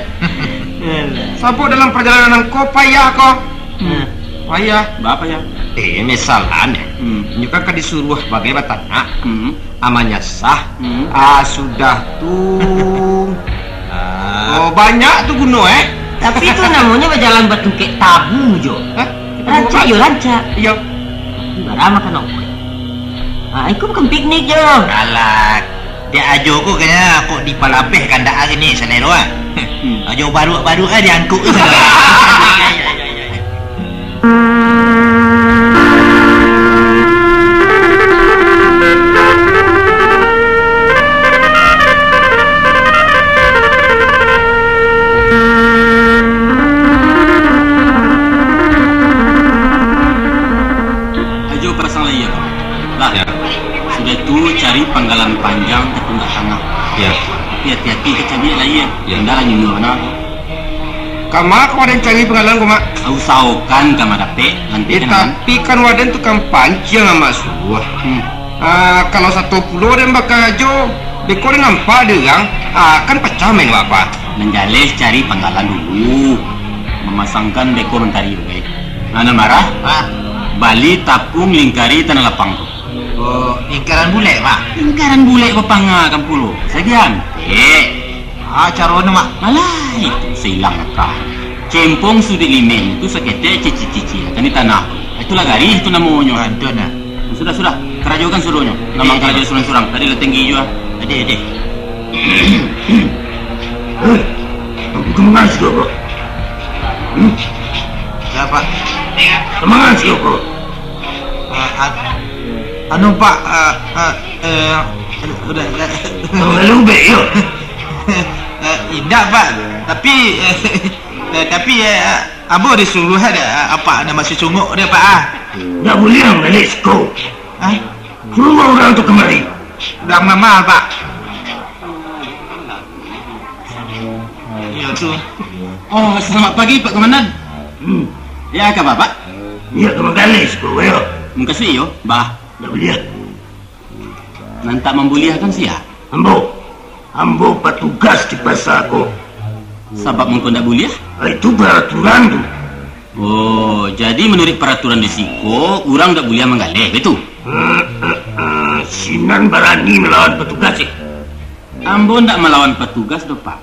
Sabab dalam pajalanan ko payah ko. Payah. Baa payah? Eh, misalnyo, inyo kan ka disuruah bagai batanak. Amanyo sah. Ah, sudah tu. Oh, banyak tu guno, eh. Tapi tu namonyo bajalan batungkek tabu jo. Hah? Rancak yo, rancak. Iyo. Tapi bara makan okoy. Ah, iko bukan piknik jo. Alah, dek Ajo ko kayaknyo kok dipalabeh kandak ari ni, salero ah. Ajo baruak-baruak ah diangkuk tu salero. Ajo pasang lai, yo. Lah. Yo. Sudah tu cari panggalan panjang ka tunggak tangah. Yo. Tapi hati-hati ka cabiak lai, yo. Yo. Indak lah nyunyua bana. Kama ko Waden cari panggalan ko, Mak? Usahokan kama dapek, nanti. Eh, kan, tapi kan Waden tukang panciang, Mak Suah. Hmm. Ah, kalau sato pulo den bakarajo, beko den nampak dek urang, ah, kan pacah main wak. Nan jaleh cari panggalan dulu. Mamasangkan beko mantari bagai. Nah, nan marah, bali tapuang lingkari tanah lapang tu. Oh, lingkaran bulek, Pak? Lingkaran bulek bapangakan pulo. Sagian. Eh. Ah, caronyo, Mak. Alah, itu sailang akal. Cempong suduik limeh tu saketek cici-cici akan di tanah. Itulah garih tu namonyo. Ah, itu nah. Sudah, sudah. Karajokan sadonyo. Ade, ade. Karajo surang-surang. Tadi lah tinggi jua. Ade, ade. Eh, aku kemengan sudah, Pak. Hmm? Siapa? Kemengan sudah, Pak. Ah, an-, anu, Pak, ah, ah, eh, udah, udah. Abang lalu ubek, yo? Eh, indak, Pak. Tapi, eh, eh, tapi, eh, ambo disuruah dek, eh, apak nan masih cungok dek, Pak, ah. Ndak buliah manggaleh siko. Hah? Suruah urang tu kamari. Urang mama, Pak. Iyo tu. Oh, selamat pagi, Pak Komandan. Hmm. Ya, ka ma, Pak? Iyo, ka manggaleh siko, yo. Mukasuik iyo, baa? Ndak buliah. Nan tak mambuliahkan sia? Ambo. Ambo patugas di pasa ko. Sabab mangko ndak buliah? Ah, itu paraturan tu. Oh, jadi manuruik paraturan di siko, urang ndak buliah manggaleh, baitu? Eh, eh, eh, sinan barani malawan patugas, eh? Ambo ndak malawan patugas doh, Pak.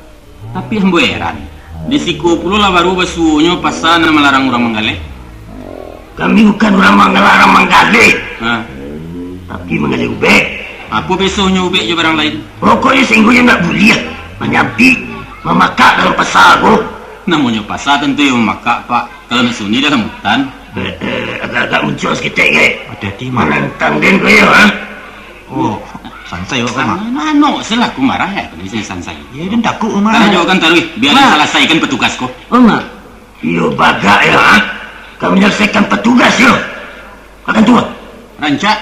Tapi ambo heran, di siko pulo lah baru basuonyo pasa nan malarang urang manggaleh. Kami bukan urang mangalarang manggaleh, ha, tapi manggaleh ubek. Apo besonyo ubek jo barang lain? Pokoknyo sainggonyo ndak buliah manyabik, mamakak dalam pasa ko. Namonyo pasa tantu iyo mamakak, Pak. Kalau nak suni dalam hutan. Eh, eh, agak-agak muncuang saketek, Gek. Hati-hati, Mak. Manantang den ko yo, ha? Oh, sansai awak, Mak. Anu, anu, selaku marah, eh, kami sini sansai. Yo, den takuik, Mak. Karajokan taruih, bia den salasaikan patugas ko. Oh, Mak. Iyo bagak yo, ha? Ka manyalasaikan patugas yo. Akan tuo. Rancak.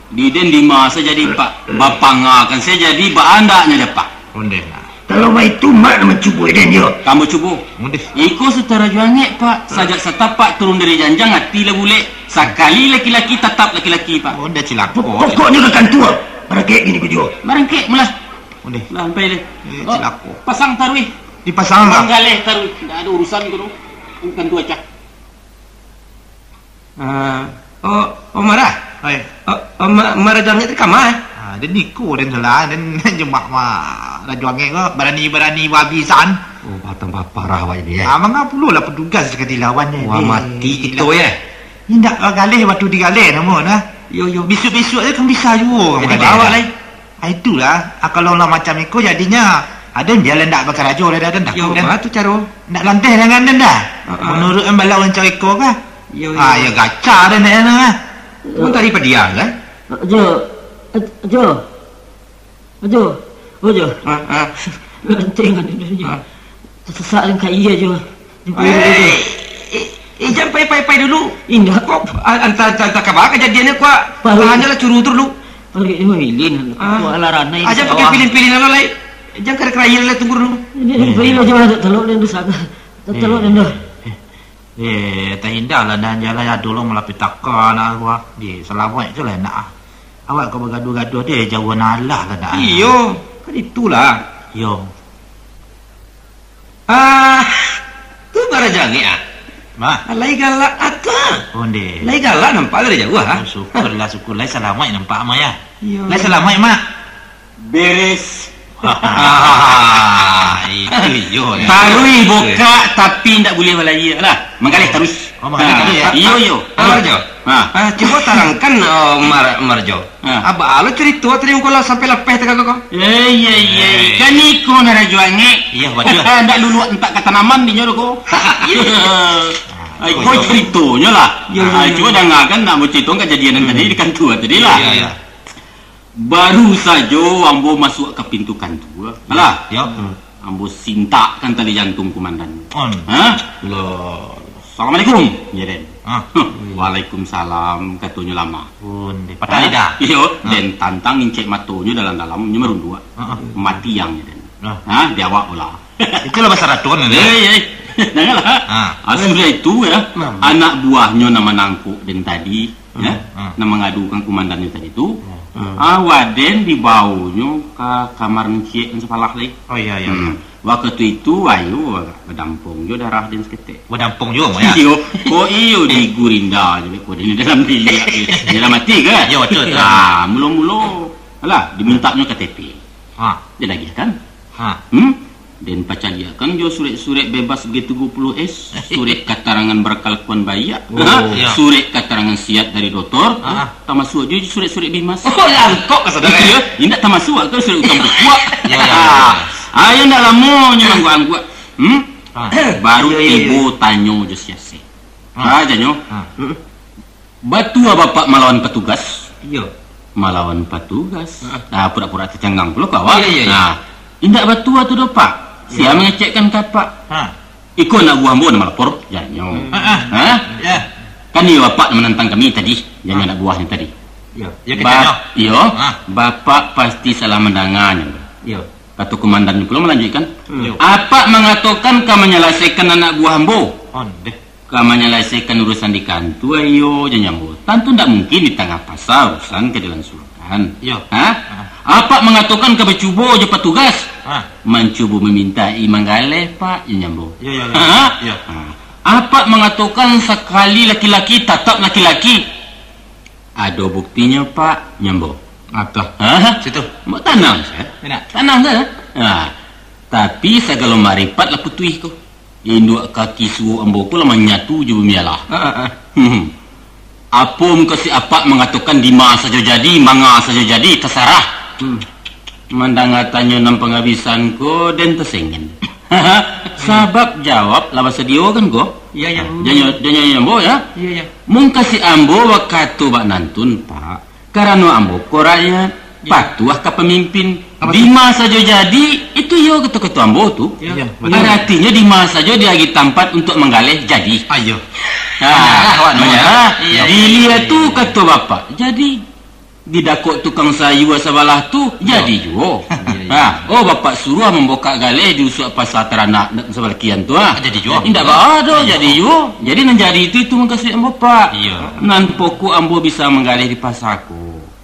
Di den dima sajo jadi, Pak. Bapangakan sajo jadi, baandaknyo dapek. Ondeh, Mak. Kalau baitu, Mak nan mancubo den yo. Ambo cubo. Ondeh. Iko Sutara Juangek, Pak. Sajak satapak turun dari janjang, ati lah bulek. Sakali laki-laki, tatap laki-laki, Pak. Ondeh, cilako. Pokoknyo ka kantua. Barangkek kini ko juo. Barangkek mulah. Ondeh. Lah, sampai deh. Eh, oh, cilako. Pasang taruih. Dipasang, Pak. Manggaleh taruih. Ndak ado urusan ko tu. Kantua cah. Ah, oh, oh, Marah? Oi. Oh, oh, Ma-, Marah Juangek tu ka ma, eh? Ah, den iko, den salah, den jemak Marah Juangek ko, barani-barani babisan. Oh, batang baparah awak jadi, eh? Ah, manga pulo lah patugas ka dilawannyo. Wah, mati kito, eh. Indak bagaleh batu digaleh namo nah. Yo, yo. Bisuak-bisuak tu kan bisa juo. Jadi bawa lai. Ah, itulah. Ah, kalau lah macam iko jadinyo, aden bialah ndak bakarajo lah, aden takut. Yo, kan? Baa tu caro? Ndak lanteh dengan den dah. Ah, ah. Menurut den bala urang caro iko kah? Yo, yo. Ah, yo gaca den nak nah. Cuma tadi padiam kan? Jo. Jo. Ajo, Ajo. Ha, ha. Lanteh ado, Jo. Ha. Tasasak den kai, Ajo. Eh, eh, eh, jan pai-pai-pai dulu. Indak. Kok, a-, antah, antah, antah ka baa kajadiannyo, kok. Paruik. Tahan lah, curu tu dulu. Paruik ni mamilin. Ah. Kok alah ranai. Ajo pakai pilin-pilin lah, lai. Jan karayo-karayo lah, tunggu dulu. Ini, ini, Ajo, tak talok den tu saga. Tak talok den tu. Eh. Eh, tahindalah nan jalai ado lo malapetaka nak awak. Di, salamaik tu lah nak ah. Awak ka bagaduah-gaduah deh, jauah nan alah lah nak ah. Iyo, kan itulah. Iyo. Ah, tu Barajo Angek ah. Mah. Lai galak ah tu ah. Onde. Lai galak nampak dari jauah ah. Oh, syukurlah, syukur. Lai salamaik nampak, Mak, ya? Iyo. Lai salamaik, Mak. Beres. Ah, itu iyo, nah. Taruih bukak, tapi ndak buliah balayia lah. Manggaleh taruih. Oh, manggaleh taruih, ya? Iyo, iyo. Ah, Marjo. Ah. Ah, cubo tarangkan, oh, Mar-, Marjo. Ah. Baa lo carito tadi ko lah sampai lapeh tagak ko? Eh, iya, iya. Eh. Kan iko nah Rajo Angek. Iya, batua. Ndak luluak entak ka tanaman dinyo ko. Iya. Ah, iko caritonyo lah. Iya, iya, iya. Cubo dangakan nak bacarito kajadian tadi di kantua tadi lah. Iya, iya. Baru sajo ambo masuak ka pintu kantua, alah. Yo. Ambo sintakkan tali jantung kumandan. On. Ha? Lo. "Assalamualaikum," jar den. Ah. "Waalaikumsalam," katonyo lamah. Onde. Patah lidah. Iyo, den tantang incek matonyo dalam-dalam, nyo marunduak. Ah, ah. "Mati ang," jar den. Ah. Ha, di awak pula. Itulah bahasa Raton, kan? Eh, eh. Janganlah. Ah. Ah, sudah itu, ya, anak buahnyo nan manangkok den tadi, ya, nan mangadukan kumandannyo tadi tu, ah, waden dibaonyo ka kamar encik nan sapalah lai. Oh, iya, iya, iya. Wakatu itu, ayo, badampong jo darah den saketek. Badampong juo, Mak, ya? Iyo. Kok iyo, digurinda jo, kok den dalam biliak, dalam ati, kan? Yo, betul, betul. Ah, mulo-mulo, alah, dimintanyo K T P. Ha. Den agiahkan. Ha. Hmm? Den pacaliakkan jo surek-surek bebas B tigo puluh S, surek katarangan barkalakuan baiak, oh, ha? Iya. Surek katarangan siat dari dotor, ha? Tamasuak juo surek-surek bimas. Oh, langkok ka saudara, iyo, ya? Indak tamasuak ka surek utang bukuak. Iya, iya, iya. Ah, ayo ndak lamo nyo angguak-angguak. Hmm? Ha. Baru tibo tanyo jo si Asep. Ha. Ha, janyo. Ha. Batua bapak malawan patugas? Iyo. Malawan patugas? Heeh. Ah, pura-pura tacanggang pulo ka awak. Iyo, iyo, iyo. Nah, indak batua tu doh, Pak. Sia mangecekkan ka apak? Ha. Iko anak buah ambo nan malapor, janyo. Hmm. Ha? Ya. Kan iyo apak nan manantang kami tadi, janyo anak buahnyo tadi. Iyo. Iyo, ba-, iyo, ha, bapak pasti salah mandanga nyo. Iyo. Kato kumandan pulo malanjuikkan. Hmm. Iyo. Apak mangatokan ka manyalasaikan anak buah ambo. Ondeh. Ka manyalasaikan urusan di kantua, iyo, janyo ambo. Tantu ndak mungkin di tangah pasa urusan ka dilansuangkan. Iyo. Ha? Ha. Apak mangatokan ka bacubo jo patugas. Ha. Mancubo mamintai manggaleh, Pak, janyo ambo. Iyo, iyo, iyo. Ha? Iyo. Ha. Apak mangatokan sakali laki-laki tatap laki-laki. Ado buktinyo, Pak, janyo ambo. Apo? Ha? Situ. Ambo tanang sajo. Tanang sajo. Ha. Tapi sagalo maripat lah putuih ko. Induak kaki suok ambo ko lah manyatu jo bumi alah. Ha, ha, ha. Hmm. Apo mukasuik apak mangatokan dima sajo jadi, manga sajo jadi, tasarah? Hmm. Mandanga tanyo nan pangabisan ko, den tasengen. Sabab jawab lah basadio kan ko? Iyo, iyo. Janyo, janyo, janyo ambo, ya. Iyo, iyo. Mukasuik ambo bakato bak nantun, Pak. Karano ambo ko rakyat, iyo, patuah ka pamimpin. Apo tu? Dima sajo jadi, itu iyo kato-kato ambo tu. Iyo. Iyo, betul. Aratinyo dima sajo diagiah tampat untuak manggaleh jadi. Ah, iyo. Ha, banyak lah awak namo. Banyak. Iyo. Dilia tu kato bapak. Jadi, didakok tukang sayua sabalah tu, iyo, jadi juo. Iyo, iyo. Ha, oh, bapak suruah mambukak galeh di usuak pasa taranak sabalah kian tu, ha. Jadi juo. Indak baa doh, iyo, jadi juo. Jadi nan jadi itu, itu mukasuik ambo, Pak. Iyo. Nan pokok ambo bisa manggaleh di pasa ko.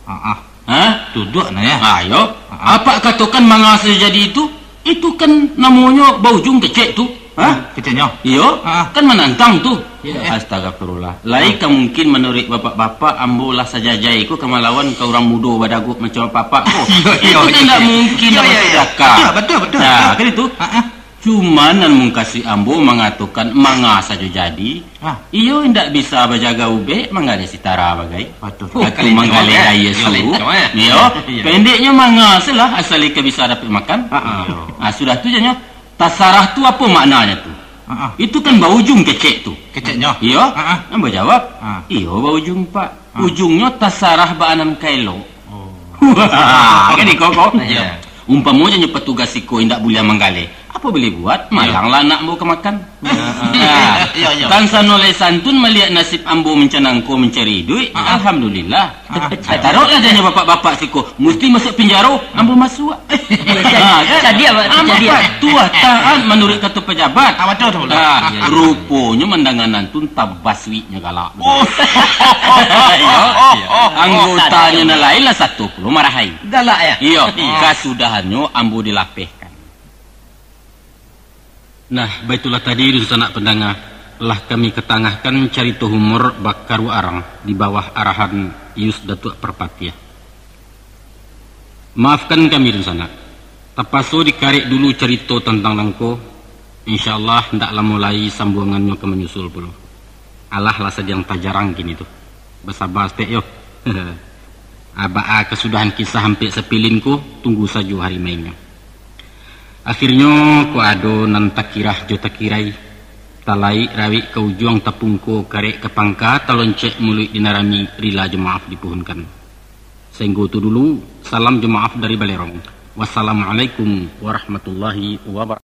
Ha, ha. Ha? Tuduak nah, ya. Ha, iyo. Ha, ha. Apak katokan manga sajo jadi itu, itu kan namonyo baujuang kecek tu. Ha? Hmm, keceknyo. Iyo, ha, ha, kan manantang tu. Iyo, eh. Astagfirullah. Lai ka mungkin manuruik bapak-bapak, ambo lah sajajai ko ka malawan ka urang mudo badagok macam apak-apak ko. Iyo, iyo, iyo. Itu kan ndak mungkin, iyo, ndak masuk akal. Betul, betul, betul. Nah, kan itu. Ha, ha. Cuman nan mukasuik ambo mangatokan manga sajo jadi. Ah. Iyo indak bisa bajaga ubek manggaleh sitara bagai. Batua. Atau manggaleh aia suruah. Iyo. Pendeknyo manga se lah asal ika bisa dapek makan. Ah, ah. Iyo. Ah, sudah tu janyo tasarah tu apo maknanyo tu? Ah, ah. Itu kan baujung kecek tu. Keceknyo. Iyo. Ah, ah. Ambo jawab, ah. Iyo baujung, Pak. Ah. Ujungnyo tasarah baanan kaelo. Oh. Kan iko ko? Iyo. Umpamo janyo patugas iko indak buliah manggaleh, apo buliah buat, malanglah anak ambo ka makan. Iyo, iyo. Kan sano lai santun maliek nasib ambo mancanangko mancari iduik, alhamdulillah. Ah. Taroklah janyo bapak-bapak siko, musti masuak pinjaro, ambo masuak. Jadi, jadi apo? Ambo patuah taat manuruik kato pajabat. Ah, batua tu. Ruponyo mandanga nan tu tabasuiknyo galak. Oh. Iyo. Anggotanyo nan lain lah sato pulo marahai. Galak, yo? Iyo. Iyo. Kasudahannyo ambo dilapehkan. Nah, baitulah tadi, dunsanak pandanga, lah kami katangahkan carito humor Bakaruak Arang di bawah arahan Yus Datuak Parpatiah. Maafkan kami, dunsanak. Tapaso dikarek dulu carito tantang nangko. Insya Allah, ndak lamo lai sambuangannyo ka manyusul pulo. Alah lah sadiang tajarang kini tu. Basaba saketek yo. Baa kasudahan kisah ampek sapilin ko, tunggu sajo hari mainnyo. Akhirnyo, ko ado nan takirah jo takirai, talaik rawik ka ujuang, tapungko karek ka pangka, taloncek muluik di nan rami, rila jo maaf dipuhunkan. Sainggo tu dulu, salam jo maaf dari Balerong. Wassalamualaikum warahmatullahi wabarakatuh.